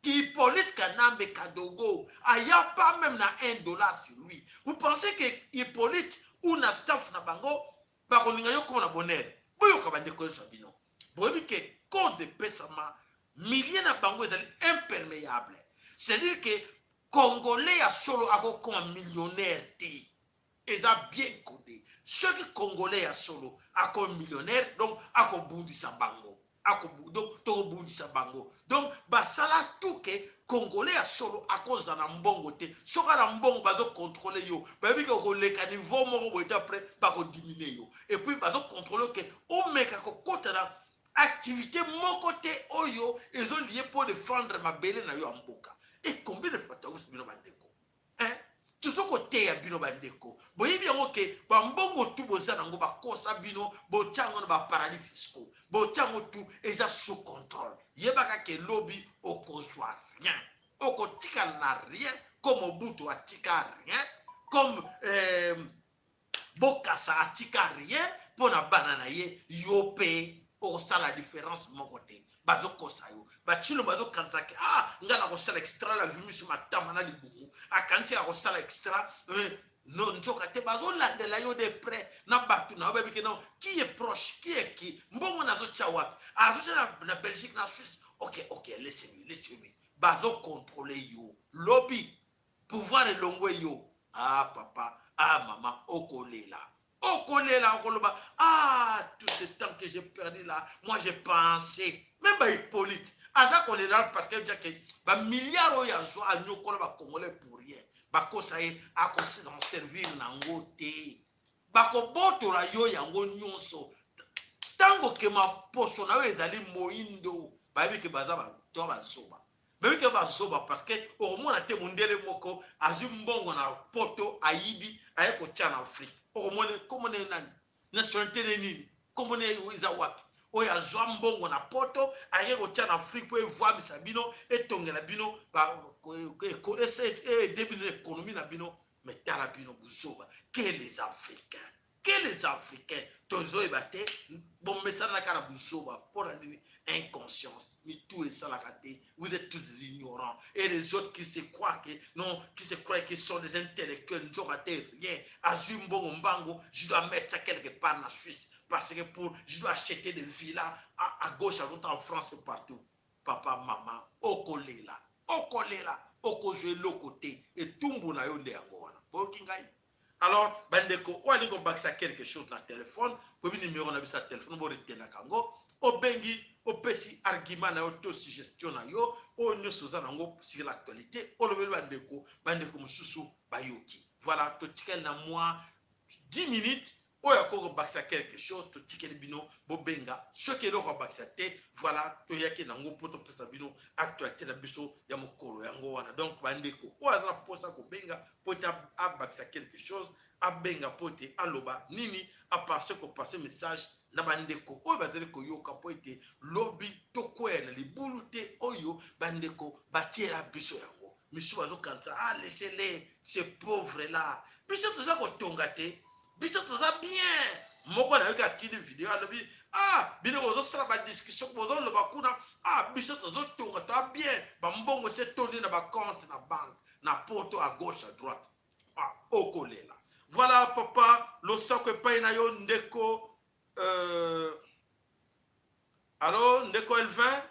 Hippolyte Kanambe Kadogo aya pas même na $1 sur lui. Vous pensez que Hippolyte ou na staff na bango bakolinga yo koma na bonheur? Boyoka bandeko nyonso ya bino. Boyebi ke code epesama milieu na bango ezali imperméable. C'est-à-dire que Congolais ya solo akokoma millionnaire te. Eza bien codé. Soki Congolais ya solo akomi millionnaire donc akobundisa bango. Donc tokobundisa bango. Donc basala tout que Congolais ya solo akozala na mbongo te. Soki na mbongo bazo contrôler yo. Bayebi ke okoleka niveau moko boye te après bako diminuer yo. Et puis bazo contrôler ke omeka kokota na activité moko te oyo ezo lié pour défendre mabele na yo ya mboka. Et combien de fois tokosi bino bandeko? Hein? Tozo koteya bino bandeko. Boyebi yango ke ba mbongo tu boza nango bakosa bino, botia yango na ba paradis fiscaux. Botia yango tu eza sous contrôle. Yebaka ke lobi okozwa rien. Okotikala na rien comme Mobutu atika rien, comme Bokassa atika rien mpo na bana na ye, yo pe okosala différence moko te. Bazokosa yo. Ba Tshilombo bazokanisa ke ah nga nakosala extra la vue misu matama na libumu, akanisi akosala extra no nzoka te bazolandela yo de près na bato na yo bayebi ke non qui est proche qui est qui mbongo nazotia wapi azotia na Belgique na Suisse ok ok laissez-lui laissez-lui bazocontrôler yo lobi pouvoir elongwe yo ah papa ah mama okolela okolela okoloba ah tout ce temps que j'ai perdu là moi j'ai pensé même ba Hippolyte aza kolela parce que déjà que ba milliards oyo azwa anyokola ba congolais pour rien bakosa ye akos'en servir nango te bakobotola yo yango nyonso ntango ke maposo na yo ezali moindo bayebi ke baza bato bazoba bayebi ke bazoba parce que okomona te mondele moko azwi mbongo na poto ayibi aye kotia na Afrique okomona komona ye nani nationalité ne nini komona ye eza wapi oyo azwa mbongo na poto aye kotia na Afrique mpo evwamisa bino etongela bino ede bino économie na bino mais tala bino buzoba que les Africains que les Africains tozoyeba te bomesanaka na buzoba mpona nini inconscience mitu esalaka te vous êtes tous des ignorants et les autres qui se croient que non qui se croient qu'ils sont des intellectuels nzoka te rien azwi mbongo mbango je dois mettre ça quelque part na Suisse parce que pour je dois acheter des villas à gauche à droite en France et partout papa mama okolela okolela okozwa eloko te etumbu na yo nde yango wana boyoki ngai. Alors bandeko oyo alingi kobakisa quelque chose na telefone boyebi numero na biso ya telefone boretenaka yango obengi opesi argument na yo to suggestion na yo oyo nyonso oza nango sur l'actualité olobeli bandeko bandeko mosusu bayoki. Voilà totikali na mwa 10 minutes oyo akoki kobakisa quelque chose totikeli bino bobenga soki eloko abakisa te. Voilà toyaki nango mpo topesa bino actualité na biso ya mokolo yango wana. Donc bandeko oyo aza na mposa kobenga mpo ete abakisa quelque chose abenga mpo ete aloba nini apense kopase message na bandeko oyo bazali koyoka mpo ete lobi tokwea na libulu te oyo bandeko batiela biso yango. Misu bazokanisa ah laissez-les ces pauvres là biso toza kotonga te biso toza bien. Moko nayoki atindi video alobi ah bino bozosala ba discussion bozoloba kuna ah biso tozotonga toa bien bambongo se tondi na ba compte na banque na poto à gauche à droite ah okolela. Voilà papa losako epai na yo ndeko allo ndeko Elvin.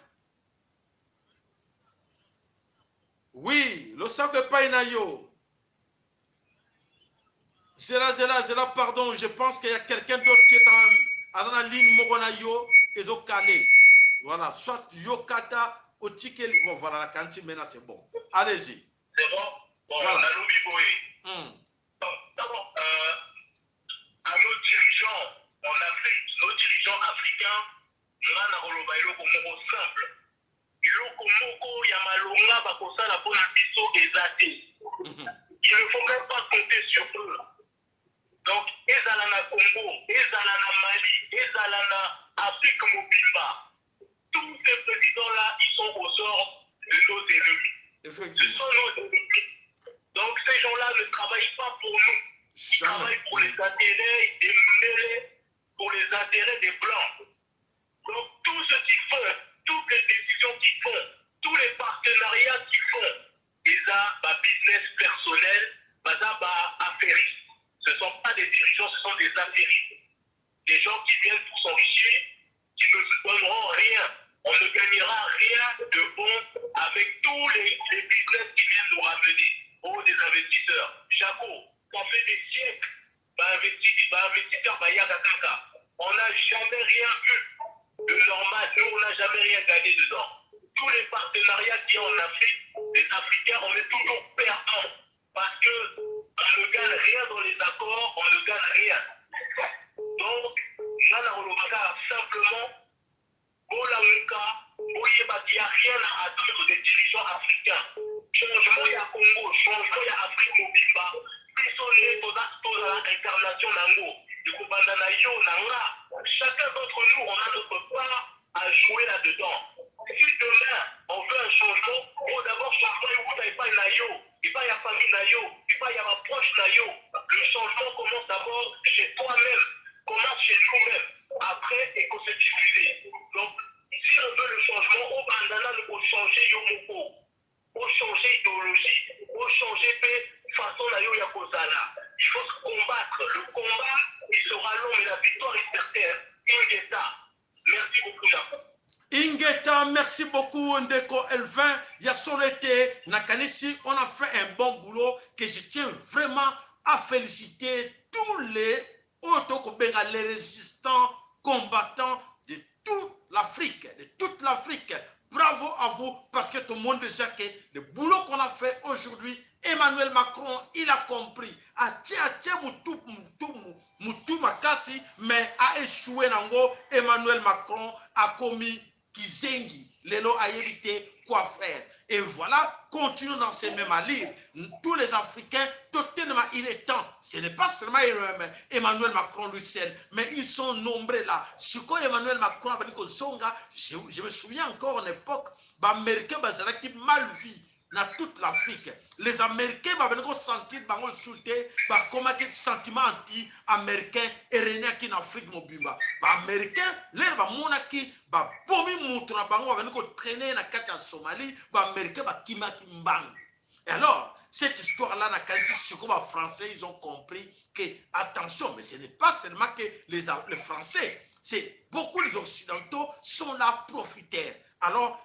Oui, losako epai na yo. Zela, zela, zela, pardon, je pense qu'il y a quelqu'un d'autre qui est Aza na ligne moko na yo ezo kale. Voilà, soit yo kata otikeli. Bon voilà, la kanti maintenant c'est bon. Allez-y. C'est bon. Bon, Voilà. nalobi boye. D'abord, à nos dirigeants en Afrique, nos dirigeants africains, nga nakoloba eloko moko simple. Eloko moko ya malonga bakosala mpona biso eza te. Il ne faut même pas compter sur eux. Donc, ezala na Congo, ezala na Mali, ezala na Afrique mobimba. Tous ces présidents-là, ils sont aux ordres de nos ennemis. Ce Effectivement. sont nos ennemis. Donc, ces gens-là ne travaillent pas pour nous. Ils Jamais. travaillent pour les intérêts des Mundele, pour les intérêts des Blancs. Donc, tout ce qu'ils font, toutes les décisions qu'ils font, tous les partenariats qu'ils font, ils ont ba business personnel, baza ba affairistes. Ce ne sont pas des dirigeants, ce sont des affairistes. Des gens qui viennent pour s'enrichir, qui ne nous donneront rien. On ne gagnera rien de bon avec tous les business qui viennent nous ramener. Oh, des investisseurs. Jaco, ça fait des siècles, bah, investisseur, bah, yaka kaka. On n'a jamais rien vu de normal. Nous, on n'a jamais rien gagné dedans. Tous les partenariats qui sont en Afrique, les Africains, on est toujours perdants. Parce que on ne gagne rien dans les accords, on ne gagne rien. Donc, nga nakolobaka simplement, bolamuka, boyeba qu'il n'y a rien à attendre des dirigeants africains. Changement ya Congo, changement ya Afrique mobimba, biso nde tozala incarnation nango. Ekobanda na yo, na nga. Chacun d'entre nous, on a notre part à jouer là-dedans. Si demain, on veut un changement, faut d'abord changement euta epai na yo, epai ya famille na yo, epai ya baproche na yo. Le changement commence d'abord chez toi-même, commence chez nous-mêmes. Après, eko se diffuser. Donc, si on veut le changement, obanda nanu kochanger yo moko, ochanger idéologie, ochanger mpe façon na yo ya kozala. Il faut se combattre. Le combat, il sera long, mais la victoire est certaine. Ingeta. Merci beaucoup, Jacques. Ingeta, merci beaucoup Ndeko Elvin Yasolete Nakanisi. On a fait un bon boulot que je tiens vraiment à féliciter tous les autres, les résistants, combattants de toute l'Afrique, de toute l'Afrique. Bravo à vous parce que tout le monde déjà que le boulot qu'on a fait aujourd'hui, Emmanuel Macron, il a compris. Atie atie mutu mutu mutu makasi, mais a échoué nango. Emmanuel Macron a commis kizengi. Lelo a évité quoi faire. Et voilà, continuons dans ces mêmes allures. Tous les Africains, totalement, il est temps. Ce n'est pas seulement Emmanuel Macron lui seul, mais ils sont nombreux là. Ce que Emmanuel Macron a dit Zonga, je me souviens encore en époque, les Américains, bazalaki mal vu dans toute l'Afrique. Les Américains, bah, ben, sentir, bah, insulter, bah, comment que sentiment anti-américain est en Afrique mobimba. Bah, Américains, l'air, bah, monaki, bah, bomi mutu na bango, bah, ben, traîner na kati ya Somalie, bah, Américains, bah, kimaki mbang. Et alors, cette histoire-là, na kanisi, ce que les Français, ils ont compris que, attention, mais ce n'est pas seulement que les Français, c'est beaucoup les Occidentaux sont là profiteurs. Alors,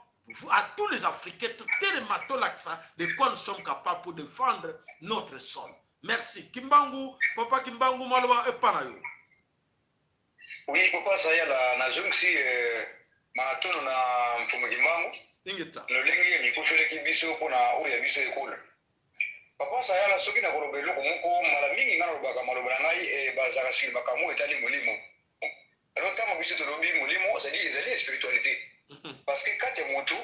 à tous les Africains, tous les matons là, de quoi nous sommes capables pour défendre notre sol. Merci. Kimbangu, papa Kimbangu, maloba epanayo. Oui, papa Sayala, na zongisi matono na mfumu Kimbangu. Ingeta. Lolenge mikufeleki biso mpona oyo ya biso ekolo. Papa Sayala, soki nakoloba eloko moko, mbala mingi ngai nalobaka maloba na ngai bazalaka sili makambo etali molimo. Alors ntango biso tolobi molimo, ezali spiritualité. Parce que kati ya motu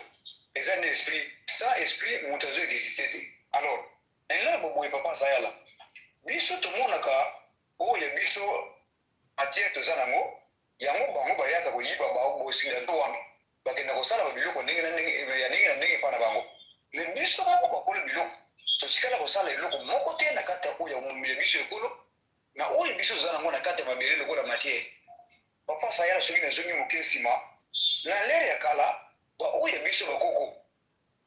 eza nde esprit. Sans esprit, moto azo existe te. Alors elala boboye, papa Sayala, biso tomonaka oyo ya biso matière toza nango, yango bango bayaka koyiba bosinga to wana bakenda kosala babiloko ndenge na ndenge ya ndenge na ndenge epa na bango. Mais biso moko bakolo biloko totikala kosala eloko moko te na kati ya oyo ya biso ekolo na oyo biso toza nango na kati ya mabele lokola matière. Papa Sayala, soki nazongi moke nsima na l'ère ya kala, baoyo ya biso bakoko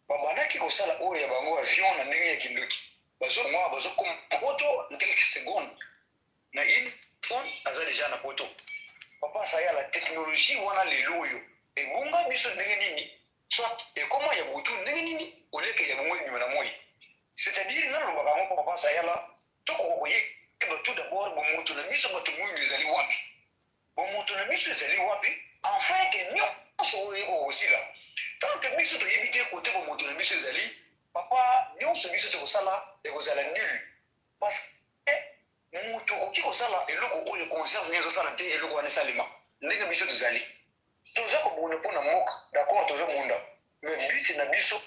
babandaki kosala oyo ya bango avion na ndenge ya kindoki, bazomwa bazokoma poto na quelques secondes, na une seconde aza déjà na poto. Papa Sayala, technologie wana lelo oyo ebunga biso ndenge nini? Soit ekoma ya butu ndenge nini oleke ya bongo ebima na moi? C'est-à-dire nalobaka yango, papa Sayala, tokoka koyeba tout d'abord bomoto na biso bato mwindu ezali wapi. Bomoto Bomoto na biso ezali wapi enfin que nionso oyo eko kosila? Tant que biso toyebi te cote bomoto na biso ezali, papa nionso biso tokosala ekozala nul parce que mutu okoki kosala eloko oyo conscience naye ezosala te eloko wana esalema ndenge biso tozali. Toza kobunda pona mboka d'accord tozo bunda mais but na biso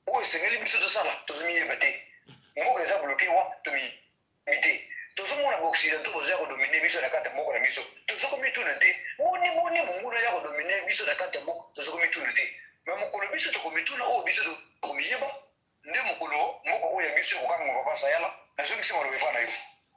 oyo esengeli biso tosala tozo miyeba te. Mboka eza bloque wapi tomiyebi te. Tozo mona ba occidentaux bazoya ko dominer biso na kati ya mboka na biso tozo komituna te boni boni monguna aya ko dominer biso na kati ya mboka tozo komituna te mais mokolo biso tokomituna oyo biso tokomiyeba nde mokolo mboka oyo ya biso ekokangama papa Sayala nazongisi maloba epa na yo.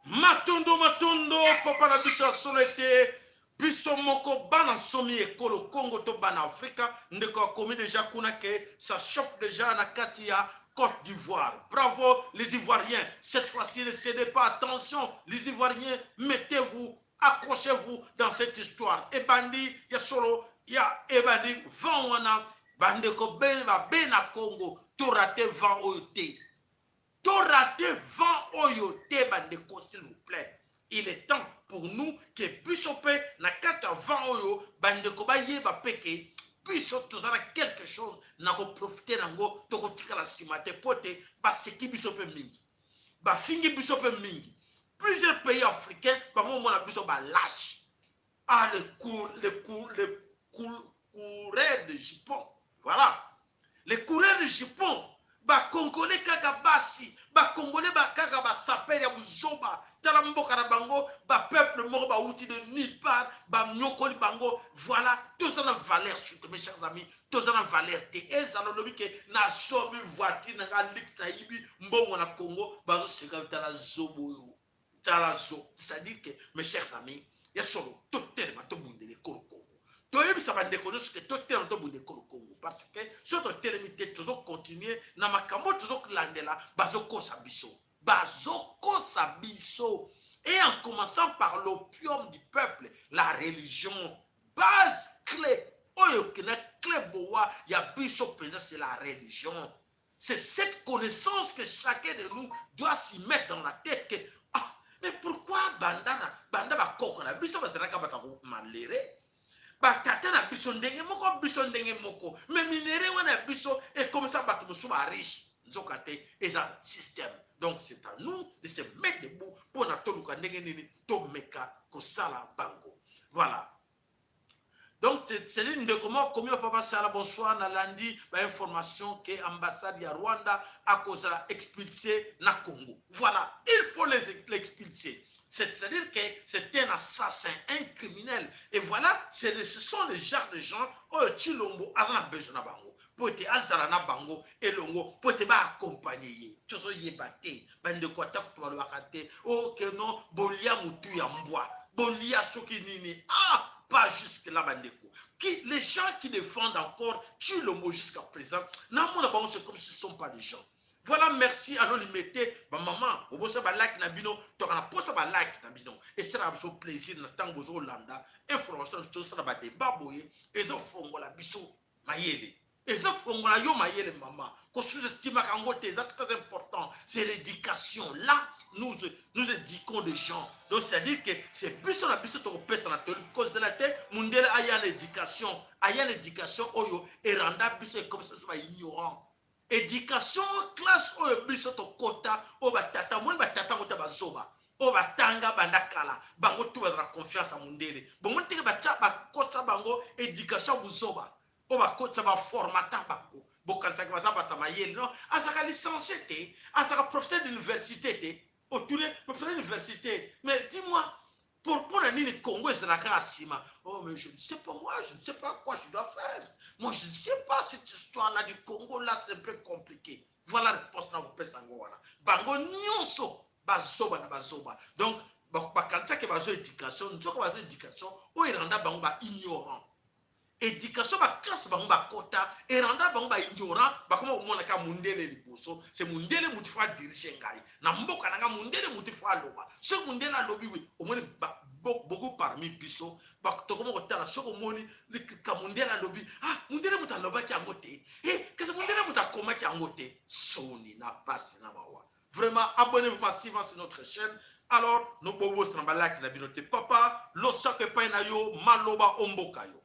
Matondo matondo papa na biso ya solo ete biso moko bana nsomi ekolo Congo to bana Afrika ndeko akomi deja kuna ke ça choque deja na kati ya Côte d'Ivoire. Bravo les Ivoiriens. Cette fois-ci ne cédez pas. Attention les Ivoiriens, mettez-vous, accrochez-vous dans cette histoire. Ebandi ya solo ya ebandi vent wana bandeko bena Congo to rater vent oyo te. To rater vent oyo te bandeko s'il vous plaît. Il est temps pour nous que biso pe na kati ya vent oyo bandeko bayeba pe ke biso toza na quelque chose na koprofite nango, tokotikala nsima te mpo te baseki biso mpe mingi, bafingi biso mpe mingi. Plusieurs pays africains bamomona biso balâche. Ah, le cour, le cour, le cour, coureur de jupon. Voilà. Le coureur de jupon. Ba congolais kaka basi, ba congolais ba kaka ba sapeur ya buzoba. Tala mboka na bango, ba peuple moko ba wuti de nulle part, ba nyokoli bango. Voilà, toza na valeur surtout mes chers amis, toza na valeur te. Ezala lobi ke na sombi voiture na nga luxe na yibi mbongo na Congo, bazo seka tala zobo yo. Tala zo, c'est-à-dire que mes chers amis, ya solo totelema tobundela ekolo Congo. Toyebisa bandeko nyonso ke totelema tobunda ekolo Congo parce que soki totelemi te tozo continuer na makambo tozolandela, bazokosa biso, bazokosa biso. Et en commençant par l'opium du peuple, la religion, base clé oyo na clé boa ya biso mpenza, c'est la religion. C'est cette connaissance que chacun de nous doit s'y mettre dans la tête que ah, mais pourquoi banda na banda bakoko na biso bazalaka bato malere, batata na biso ndenge moko, biso ndenge moko, mais minere wana ya biso ekomisa bato mosusu ba riche, nzoka te eza système. Donc c'est à nous de se mettre debout mpona toluka ndenge nini tomeka kosala bango. Voilà. Donc c'est ndeko moko komi papa Sala, bonsoir, nalandi ba information que ambassade ya Rwanda akozala expulsé na Congo. Voilà, il faut les l'expulser. C'est-à-dire que c'est un assassin, un criminel. Et voilà, ce sont les genres de gens oyo Tshilombo aza na besoin na bango. Po ete azala na bango elongo, po ete ba accompagner ye. Tozoyeba te, bandeko ata kutu balobaka te, oh que non, bolia mutu ya mbwa, bolia soki nini. Ah, pas jusque là bandeko. Qui, les gens qui défendent encore Tshilombo jusqu'à présent, namona bango c'est comme si ce sont pas des gens. Voilà, merci à l'olimete, ba maman, obosa ba like na bino, toka na posa ba like na bino. Et c'est biso plaisir na tango bozo landa, information to sala ba débat boye, ezo fongola biso mayele. Ezo fongola yo mayele maman. Ko sous-estimer yango te, c'est très important. C'est l'éducation. Là, nous nous éduquons des gens. Donc c'est-à-dire que c'est biso na biso to pesa na toli cause de la tête, mundele aya l'éducation, aya l'éducation oyo et renda biso comme ça soit ignorant. Éducation classe oyo biso tokota oyo batata omoni batata ngo te bazoba oyo batanga banda kala bango tu bazala confiance ya mondele bomoni teke batya bakotisa bango éducation buzoba oyo bakotisa baformata bango bokanisaki baza bato ya mayele. Non, azalaka licencié te, azalaka professeur d'université te, otune professeur d'université, mais dis-moi pour mpona nini Congo ezalaka kaka nsima? Oh, mais je ne sais pas, moi je ne sais pas quoi je dois faire, moi je ne sais pas, cette histoire là du Congo là, c'est un peu compliqué. Voilà réponse na kopesa yango wana. Bango nyonso bazoba na bazoba. Donc bakanisaki bazo éducation, nzoka bazo éducation oyo eranda bango ba ignorant. Éducation baklasse bango bakota eranda bango ba ignorant, bakoma komona kaka mundele liboso. C'est mundele mutu faut adirige ngai na mboka na nga, mundele mutu faut aloba. Soki mundele alobi wi, omoni beaucoup parmi biso tokoma kotala soki omoni ka mundele alobi, ah, mundele mutu alobaki yango te, eh, kasi mundele mutu akomaki yango te. Soni na pasi na mawa. Vraiment, abonnez-vous massivement sur notre chaîne. Alors nobobosana balaki na bino te. Papa, losako epai na yo, maloba o mboka yo.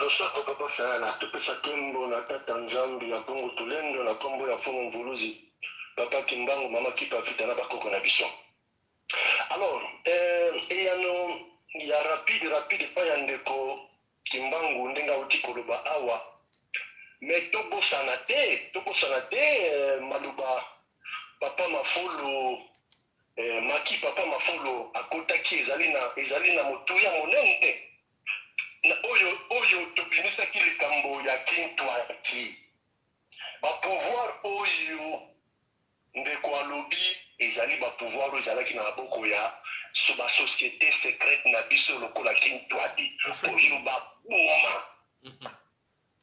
Losako papa Sayala, topesa kembo na tata Nzambi ya Kongo Tulendo na kombo ya Mfumu Mvuluzi, papa Kimbangu, mama Kipa Vita na bakoko na biso. Alors, eh, eyano ya rapide rapide epai ya ndeko Kimbangu ndenge auti koloba awa, mais tobosana te, tobosana te eh, maloba papa Mafolo eh, maki papa Mafolo akotaki ezali na ezali na motuya monene na oyo oyo tobimisaki likambo ya Kintwati ba pouvoir oyo Ndeko alobi ezali ba pouvoir oyo ezalaki na maboko ya ba societe secrète na biso lokola Kintwadi oyo ba boma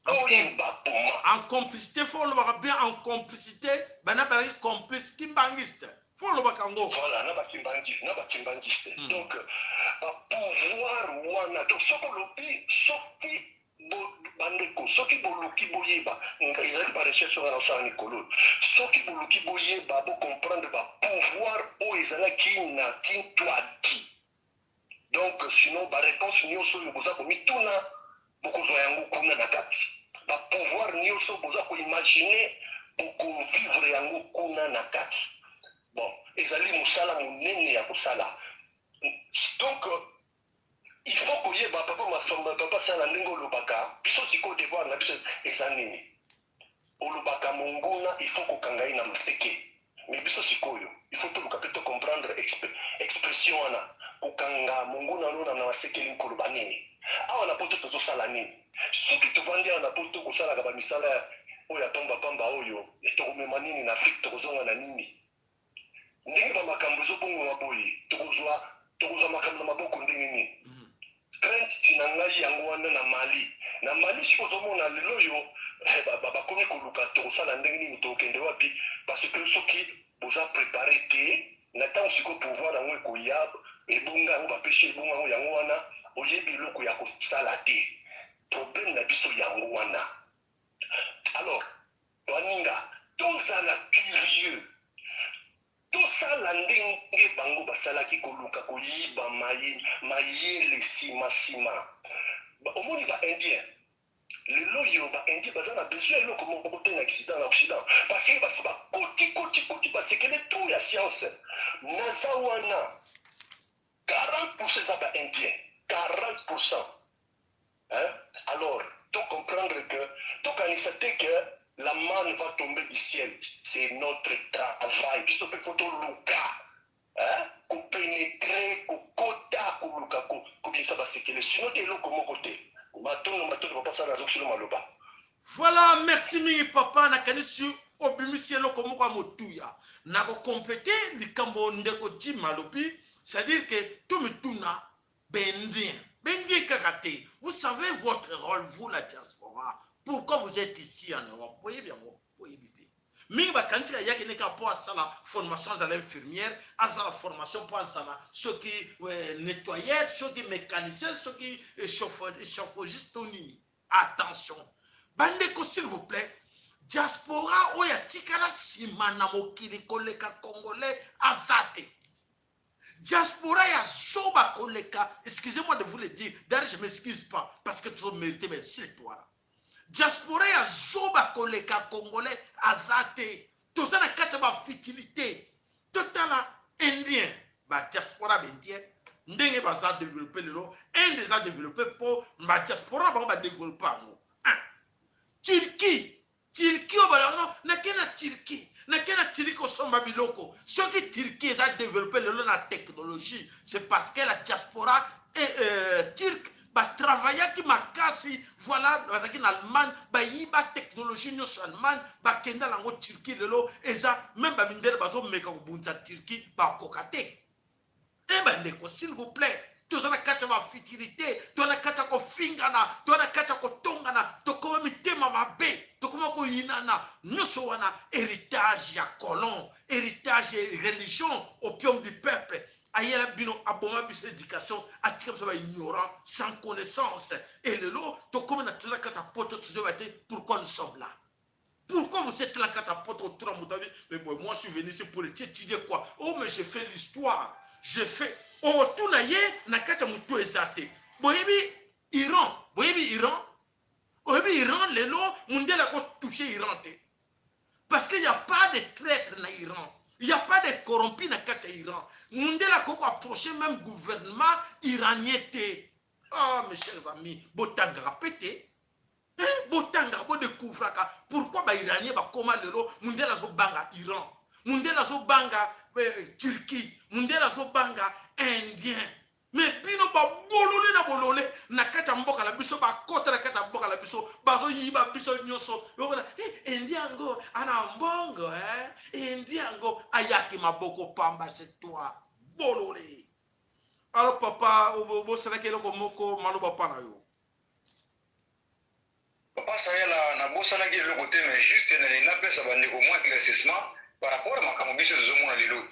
oyo ba boma. En complicité faut olobaka bien en complicité bana bazalaki complice kimbangiste faut olobaka yango. Voilà na ba kimbangiste na ba kimbangiste donc ba pouvoir wana donc soki olobi soki Bandeko, soki boluki boyeba, ezali ba recherche oyo nga naosala mikolo oyo, soki boluki boyeba, bo comprendre ba pouvoir oyo ezalaki na Kintwadi. Donc sinon ba reponse nioso oyo boza komituna, bokozwa yango kuna na kati. Ba pouvoir nioso boza ko imaginer, boko vivre yango kuna na kati. Bon, ezali mosala monene ya kosala. Donc Il faut koyeba papa mafamba papa sala ndenge olobaka biso sikoyo devoir na biso eza nini olobaka monguna il faut kokanga ye na maseke mais biso sikoyo il faut toluka pe to comprendre expression wana kokanga monguna no na maseke elingi koloba nini awa na poto tozosala nini soki tovandi awa na poto kosalaka ba misala oyo ya pamba pamba oyo tokomema nini na Afrique tokozonga na nini Ndenge ba makambo ezo bongwana boye tokozwa tokozwa makambo na maboko ndenge nini? Crainte na ngai yango wana na Mali. Na Mali sikoyo ozomona lelo oyo eh, bakomi koluka tokosala ndenge nini tokokende wapi parce que soki boza prepare te na ntango sikoyo pouvoir yango ekoya ebonga yango bapesi ebonga yango yango wana oyebi eloko ya kosala te problème na biso yango wana alors Baninga, tozala curieux, tosala ndenge bango basalaki koluka koyiba mayele sima sima. Omoni ba indiens, lelo oyo ba indiens baza na besoin ya eloko moko te na accident na occident parce que basi bakoti koti koti basekele tout ya science. Naza wana 40% eza ba indiens, 40%. Hein? Alors, to comprendre que tokanisa te que la manne va tomber du ciel, c'est notre travail. Biso pe faut toluka hein? Ko penetrer, kokota, koluka ko kobimisa basekele. Sinon te eloko moko te. Matondo matondo papa sala azokisilo maloba. Voilà, merci mingi papa, nakanisi obimisi eloko moko ya motuya. Nakokomplete likambo ndeko Jim alobi, c'est-à-dire que tomituna Bendien, bendien kaka te. Vous savez votre rôle, vous la diaspora. Pourquoi vous êtes ici en Europe? Boyebi yango, boyebi te. Mingi bakanisi ayaki ne kaka mpo asala formation azala infirmière, azala formation mpo azala soki euh, nettoyeur, soki mécanicien, soki euh, chauffagiste to nini. Attention. Bandeko s'il vous plaît, diaspora oyo atikala nsima na mokili koleka congolais aza te. Diaspora ya zoba koleka, excusez-moi de vous le dire, d'ailleurs je m'excuse pas parce que tozo mériter ba insulte wana. Diaspora ya zoba koleka congolais aza te. Toza na kati ya ba futilité. Totala indien, ba diaspora ba indien ndenge baza développer lelo, Inde eza développer po ba diaspora na bango ba développer yango. Turquie Turquie oyo balobaka no nake na Turquie nake na Turquie kosomba biloko soki Turquie eza developpe lelo na technologie c'est parce que la diaspora et, euh, turque batravayaki makasi voilà bazalaki na allemagne bayiba technologie nyonso ya allemagne bakenda nango turquie lelo eza meme bamindele bazomeka kobundisa turquie bakoka te E bandeko s'il vous plait toza na kati ya bafutilité toza na kati ya kofingana toza na kati ya kotongana tokoma mitema mabe tokoma koyinana nyonso wana héritage ya colon héritage ya religion opium du peuple ayela bino aboma biso éducation atika biso baignorant sans connaissance e lelo tokomi na toza kati ya poto tozoyeba te pourquoi nous sommes là. Pourquoi vous êtes là quand apôtre autour de mon Mais bon, moi je suis venu ici pour étudier quoi? Oh, mais j'ai fait l'histoire. J'ai fait. Oh, tout na ye, na kata mutu ezate. Boyebi Iran, boyebi Iran. Oyebi Iran lelo, mundele ako toucher Iran te. Parce qu'il n'y a pas de traître na Iran. Il n'y a pas de corrompu na kati ya Iran. Mundele akoki approcher même gouvernement iranien te. Ah, mes chers amis, botangaka pe te. Eh, botangaka, bodécouvraka pourquoi ba iranien bakoma lelo mundele azobanga Iran. Mundele azobanga eh, Turquie. Mundele azobanga Indien. Mais bino babolole na bolole na kati ya mboka na biso, bakota na kati ya mboka na biso, bazoyiba biso nyonso. Yokona eh, indi yango ana mbongo eh? Indi yango ayaki maboko pamba chez toi, bolole. Alors papa, bosalaki eloko moko, maloba pa na yo. Papa Sayala, nabosanaki eloko te, mais juste nalingi napesa bandeko mwa éclaircissement par rapport à makambo biso tozomona lelo.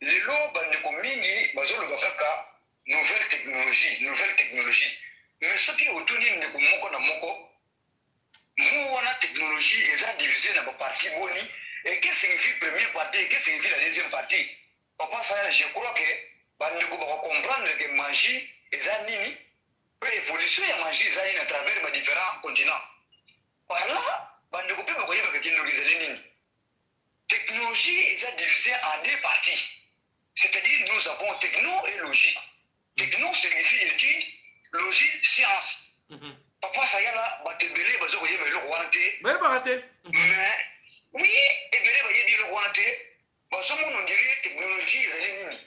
Lelo bandeko mingi bazoloba kaka nouvelle technologie, nouvelle technologie, mais soki otuni ndeko moko na moko mo wana, technologie eza divisé na bapartie boni et que signifie première partie et que signifie la deuxième partie? Papa Sayala, je crois que bandeko bakocomprendre que magie eza nini mpe évolution ya magie eza nini à travers badifférents continents. Par là bandeko mpe bakoyebaka kindoki ezali nini. Technologie eza divisé en deux parties, c'est-à-dire nous avons techno et logie. Techno signifie étude, logie science. Papa Sayala, bato ebele baza koyeba eloko wana te. Bayebaka te. Mais oui, ebele bayebi eloko wana te. Bazomona on dirait technologie ezali nini,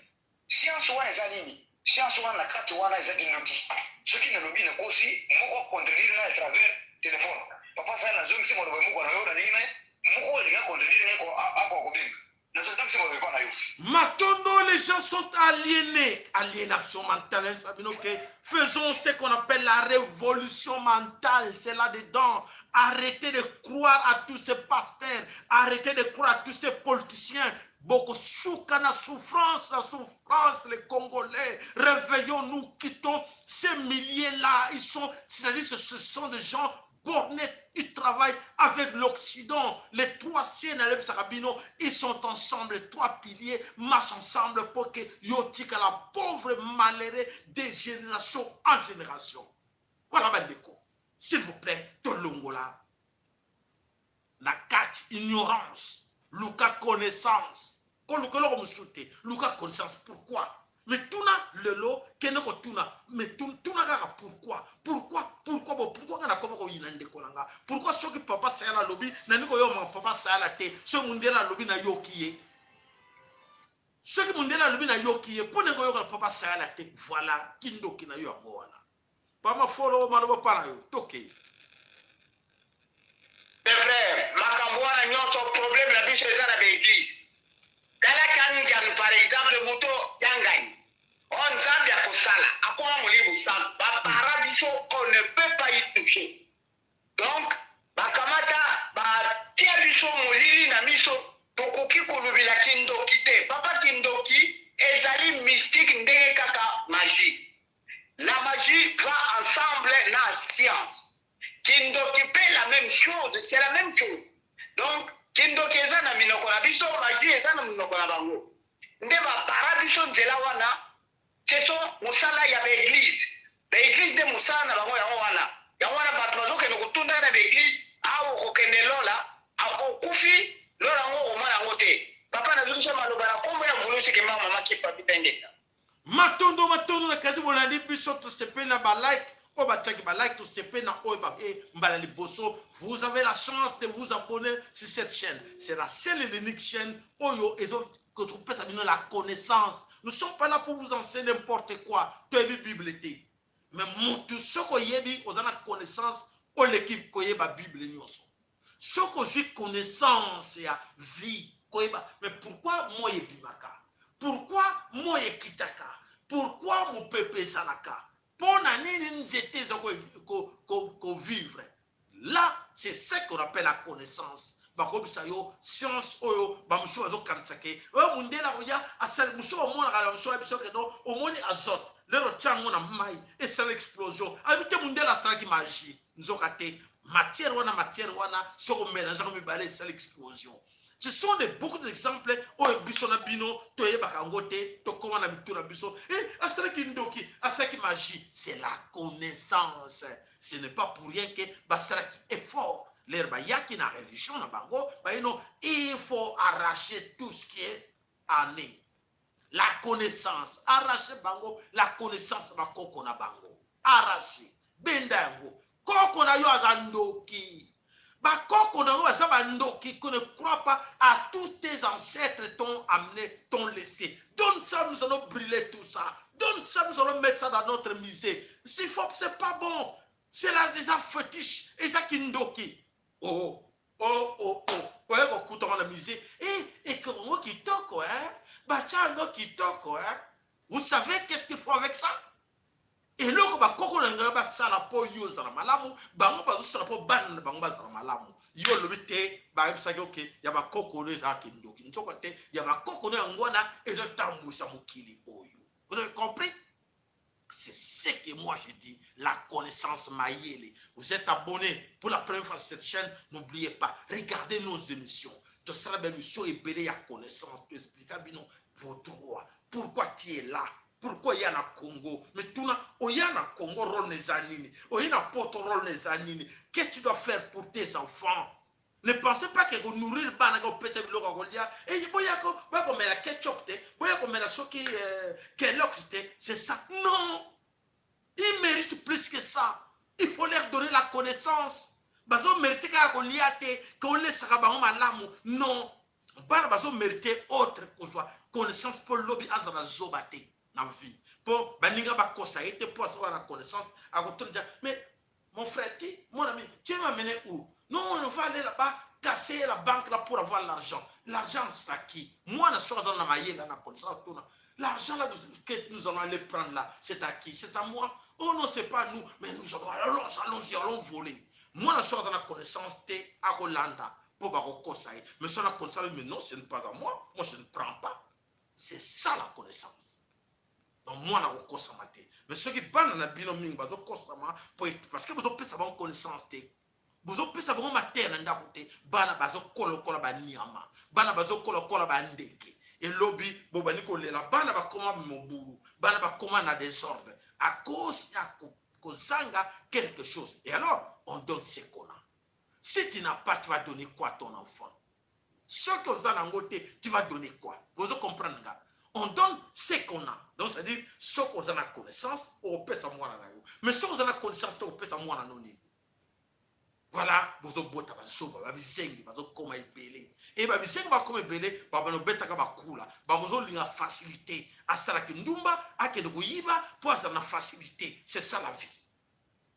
science wana eza nini. Science wana na kati wana eza kindoki. Soki nalobi nakosi, moko contredire na à travers téléphone. Papa Sayala, nazongisi maloba moko na yo, nalingi na moko olinga contredire ngai akoka kobenga. Nazongisi maloba epa na yo. Matondo, les gens sont aliénés. Aliénation mentale, Sabino, ok. Faisons ce qu'on appelle la révolution mentale. C'est là-dedans. Arrêtez de croire à tous ces pasteurs. Arrêtez de croire à tous ces politiciens. Beaucoup souka la souffrance, la souffrance, les Congolais. Réveillons-nous, quittons ces milliers-là. Ils sont, c'est-à-dire, ce sont des gens bornés, ils travaillent avec l'Occident. Les trois C, Sarabino, ils sont ensemble, les trois piliers marchent ensemble pour que yotika la pauvre malheureux de génération en génération. Voilà, bandeko. S'il vous plaît, tolongola. La carte ignorance, luka connaissance. Koluka eloko mosusu te, luka connaissance. Pourquoi? Mais tuna lelo, kende kotuna, mais tuna kaka pourquoi, pourquoi, pourquoi bo, pourquoi nga nakoma koyina ndeko na nga? Pourquoi soki papa Sayala alobi, nani koyoma papa Sayala te? Soki mundele alobi, nayoki ye. Soki mundele alobi, nayoki ye. Mpo ndenge oyoka papa Sayala te? Voilà kindoki na yo yango wana. Pama folo, maloba pa na yo, tokei. Mes frères, makambo wana nyonso, problème na biso eza na baeglise. Tala Kangian par exemple, moto yangani o Nzambe akosala akoma molimo santu, bapara biso, on ne peut pas y toucher. Donc bakamata batia biso molili na miso, tokoki kolobela kindoki te. Papa, kindoki ezali mystique ndenge kaka magie. La magie va ensemble na science. Kindoki mpe la même chose, c'est la même chose. Donc kindoki eza na minoko na biso, magie eza na minoko na bango. Nde bapara biso nzela wana. Ce sont mosala ya baeglise. Baeglise nde mosala na bango yango wana. Yango wana bato bazokende kotundaka na baeglise awa. Okokende lola, okufi, lola yango okomona yango te. Papa, nazongisa maloba na nkombo ya Mvulusi Kimbangu, mama Kipa Bitengeta. Matondo, matondo na kazi bolandi biso. Tosepeli na balike oyo batiaki balike, tosepeli na oyo baye mbala liboso. Vous avez la chance de vous abonner sur cette chaîne. C'est la seule et l'unique chaîne oyo ezo kopesa bino la connaissance. Nous sommes pas là pour vous enseigner n'importe quoi. Toyebi Bible te, mais motu soki oyebi, oza na connaissance, oleki koyeba Bible nyonso. Soki ozwi connaissance ya vie, koyeba mais pourquoi moi ebimaka, pourquoi moi ekitaka, pourquoi mopepe ezalaka, mpo na nini nzete eza kovivre, là c'est ce qu'on appelle la connaissance. Bakobisa yo science oyo bamosusu bazokanisa ke oyo mondele akoya asali. Mosusu bamonaka na mosusu ya biso ke no omoni azote, lero tia yango na mai, esala explosion. Alobi te mondele asalaki magie, nzoka te. Matière wana, matière wana, soki omélange yango mibale, esala explosion. Ce sont de beaucoup d'exemples oyo biso na bino toyebaka yango te. Tokóma na mitu na biso: eh, asalaki ndoki, asalaki magie. C'est la connaissance. Ce n'est pas pour rien que basalaki effort l'heure bayaki na religion na bango, bayino il faut arracher tout ce qui est année, la connaissance. Arracher bango la connaissance, bakoko na bango, arracher, benda yango. Koko na yo aza ndoki, bakoko na yo baza bandoki. Qu'on ne croit pas à tous tes ancêtres t'ont amené, t'ont laissé. Donne ça, nous allons brûler tout ça. Donne ça, nous allons mettre ça dans notre musée. S'il faut, c'est pas bon, c'est là eza fétiche, eza kindoki. Oh oh oh oh, oye kokutanga na musée e ekongo kitoko, hein? Batia yango kitoko, hein? Vous savez qu'est-ce qu'il faut avec ça? Eloko bakoko na ngai basala mpo yo ozala malamu, bango bazosala mpo bana na bango bazala malamu. Yo olobi te, bayebisaki oke ya bakoko no ezalaki ndoki, nzoko te ya bakoko no yango wana ezotambwisa mokili oyo. Vous avez compris? C'est ce que moi je dis, la connaissance, mayele. Vous êtes abonné pour la première fois sur cette chaîne, n'oubliez pas, regardez nos émissions. Tout ça, la émission ebele ya connaissance, tu expliques bino vos droits. Pourquoi tu es là? Pourquoi oya na Congo? Mais tuna oya na Congo, rôle eza nini? Oya na poto, rôle eza nini? Qu'est-ce que tu dois faire pour tes enfants? Ne pensez pas que konourrir bana, kopesa biloko ya kolia, boya boya komela ketchup te, boya komela soki Kellogg's te, c'est ça. Non, ils méritent plus que ça. Il faut leur donner la connaissance. Bazomérite kaka kolia te, kolesaka bango malamu. Non, bana bazomérite autre, kozwa connaissance mpo lobi azala zoba te na vie, mpo baninga bakosa ye te, mpo azoka na connaissance, akotondisa. Mais mon frère, ti mon ami, tu veux m'amener où? Non, on va aller là-bas casser la banque là pour avoir l'argent. L'argent, c'est à qui? Moi na soki aza na mayele, na connaissance, tuna: l'argent là que nous allons aller prendre là, c'est à qui? C'est à moi? Oh non, c'est pas nous, mais nous allons, allons, allons, allons voler. Moi na soki aza na connaissance te, akolanda mpo bakokosa ye. Mais soki na connaissance: mais non, ce n'est pas à moi, moi je ne prends pas. C'est ça la connaissance. Donc mwana akokosama te. Mais soki bana na bino mingi bazokosama parce que bozopesa bango connaissance te, bozopesa bango mateya na ndako te, bana bazokolokola banyama, bana bazokolokola bandeke. Elobi bobandi kolela, bana bakoma mobulu, bana bakoma na désordre à cause ya kozanga quelque chose. Et alors on donne ce qu'on a. Si tu n'as pas, tu vas donner quoi à ton enfant? Soki oza nango te, tu vas donner quoi? Bozo comprendre nga? On donne ce qu'on a. Donc c'est à dire, soki oza na connaissance, okopesa mwana na yo. Mais soki oza na connaissance te, okopesa mwana no nini? Voilà, bozobota bazoba, babizengi bazokoma ebele. E babizengi bakoma ebele, babana obetaka bakula, bakozolinga facilité. Asalaki ndumba, akende koyiba mpo azala na facilité. C'est ça la vie.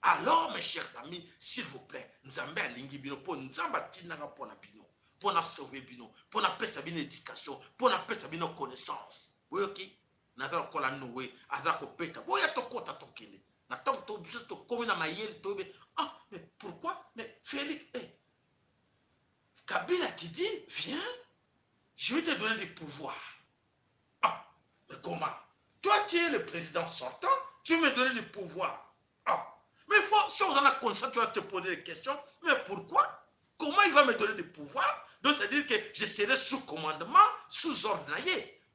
Alors mes chers amis, s'il vous plaît, Nzambe alingi bino, mpo Nzambe atindanga mpo na bino, mpo na sauver bino, mpo napesa bino éducation, mpo napesa bino connaissance. Boyoki? Naza lokola Noé aza kobeta: boya, tokɔta, tokende. Na ntango biso tokómi na mayele, toyebi: ah, mais pourquoi? Mais Félix, eh, Kabila qui dit: viens, je vais te donner des pouvoirs. Ah, mais comment? Toi, tu es le président sortant, tu me donner des pouvoirs? Ah, mais faut, si on en a conscience, tu vas te poser des questions. Mais pourquoi? Comment il va me donner des pouvoirs? Donc c'est à dire que je serai sous commandement, sous ordre,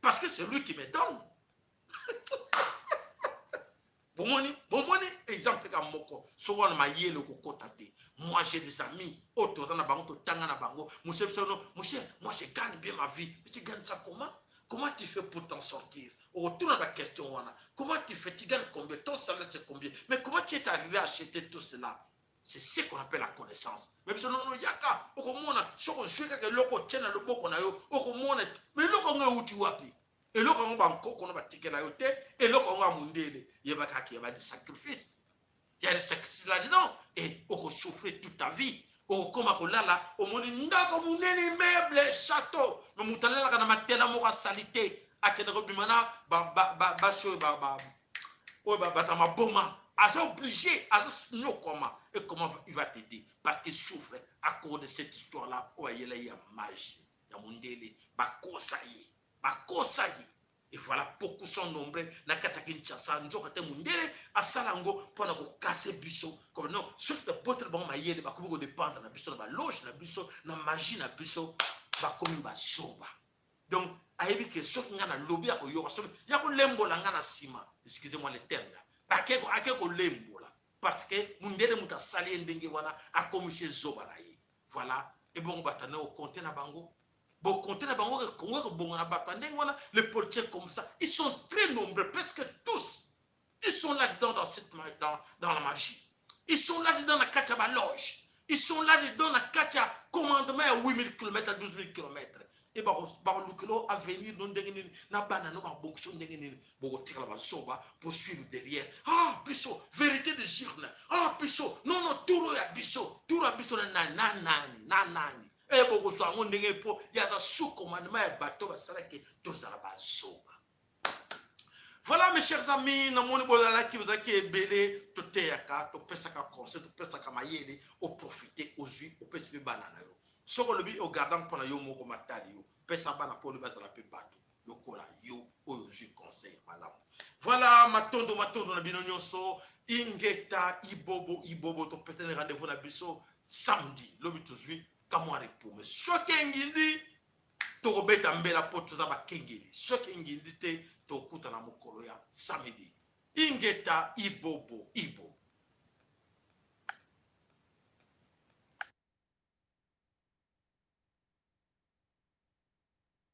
parce que c'est lui qui me donne. Bomoni, bomoni exemple ka moko. So wana mayele okokota te. Moi, j'ai des amis oyo toza na bango, totanga na bango. Monsieur biso: non, monsieur, moi je gagne bien ma vie. Mais tu gagnes ça comment? Comment tu fais pour t'en sortir? Okotuna baquestion wana: comment tu fais? Tu gagnes combien? Ton salaire, c'est combien? Mais comment tu es arrivé à acheter tout cela? C'est ce qu'on appelle la connaissance. Mais biso: non, non, yaka, okomona. Soki ozwi kaka eloko, otie na loboko na yo, okomona. Mais eloko yango euti wapi? Eloko yango bankoko na batikela yo te. Eloko yango ya mondele. Yeba kaka yeba des sacrifices, ya des sacrifices là-dedans, et okosouffrir toute ta vie. Okokóma kolala, omoni ndako monene, immeuble, château, mais moto alalaka na matela moko asali te. Akende kobima na basi oyo oyo bato ya maboma. Aza obligé, aza nyokoma. Et comment il va t'aider? Parce qu'il souffre à cause de cette histoire là oyo ayela ye ya magie ya mondele. Bakosa ye, bakosa ye. Et voilà, beaucoup sont nombreux na kati ya Kinshasa, nzoka te mundele asala yango mpo na kokase biso. Comme non, soki tobotela bango mayele, bakomi kodépendre na biso, na baloge na biso, na magie na biso, bakomi bazoba. Donc ayebi ke soki ngai nalobi akoyoka, soki ya kolembola ngai na nsima, excusez moi le terme, ake kolembola parce que mundele moto asali ye ndenge wana, akomisi ye zoba na ye. Voilà, ebongo bato na okonte na bango, bokonte na bango, Kongo ekobonga na bato ya ndenge wana. Les politiciens comme ça, ils sont très nombreux, presque tous ils sont là-dedans, dans la magie. Ils sont là-dedans na kati ya baloge, ils sont là-dedans na kati ya commandement ya 8000 km à 12 000 km. E bakolukela avenir no ndenge nini na bana no, babongisa ndenge nini, bokotikala bazoba pour suivre derrière. Ah, biso vérité des urnes, ah biso non non, turo ya biso, turo ya biso na nani, na nani, na nani? E bokozwa yango ndenge mpo yaza sous commandement ya bato basalaki tozala bazoba. Voilà, mes chers amis, namoni bozalaki, bozalaki ebele. Toteyaka, topesaka conseil, topesaka mayele. Oprofite, ozwi, opesi mpe bana na yo. Soki olobi ogarda mpona yo moko, matali yo, pesa bana mpo olobi bazala mpe bato lokola yo oyo ozwi conseil malamu. Voilà, matondo, matondo na bino nyonso. Ingeta, ibobo, ibobo. Topesani rendez-vous na biso samedi. Lobi tozwi kamwa repos, mais soki engindi, tokobeta mbela mpo toza bakengeli. Soki engindi te, tokutana mokolo ya samedi. Ingeta, ibobo, ibobo.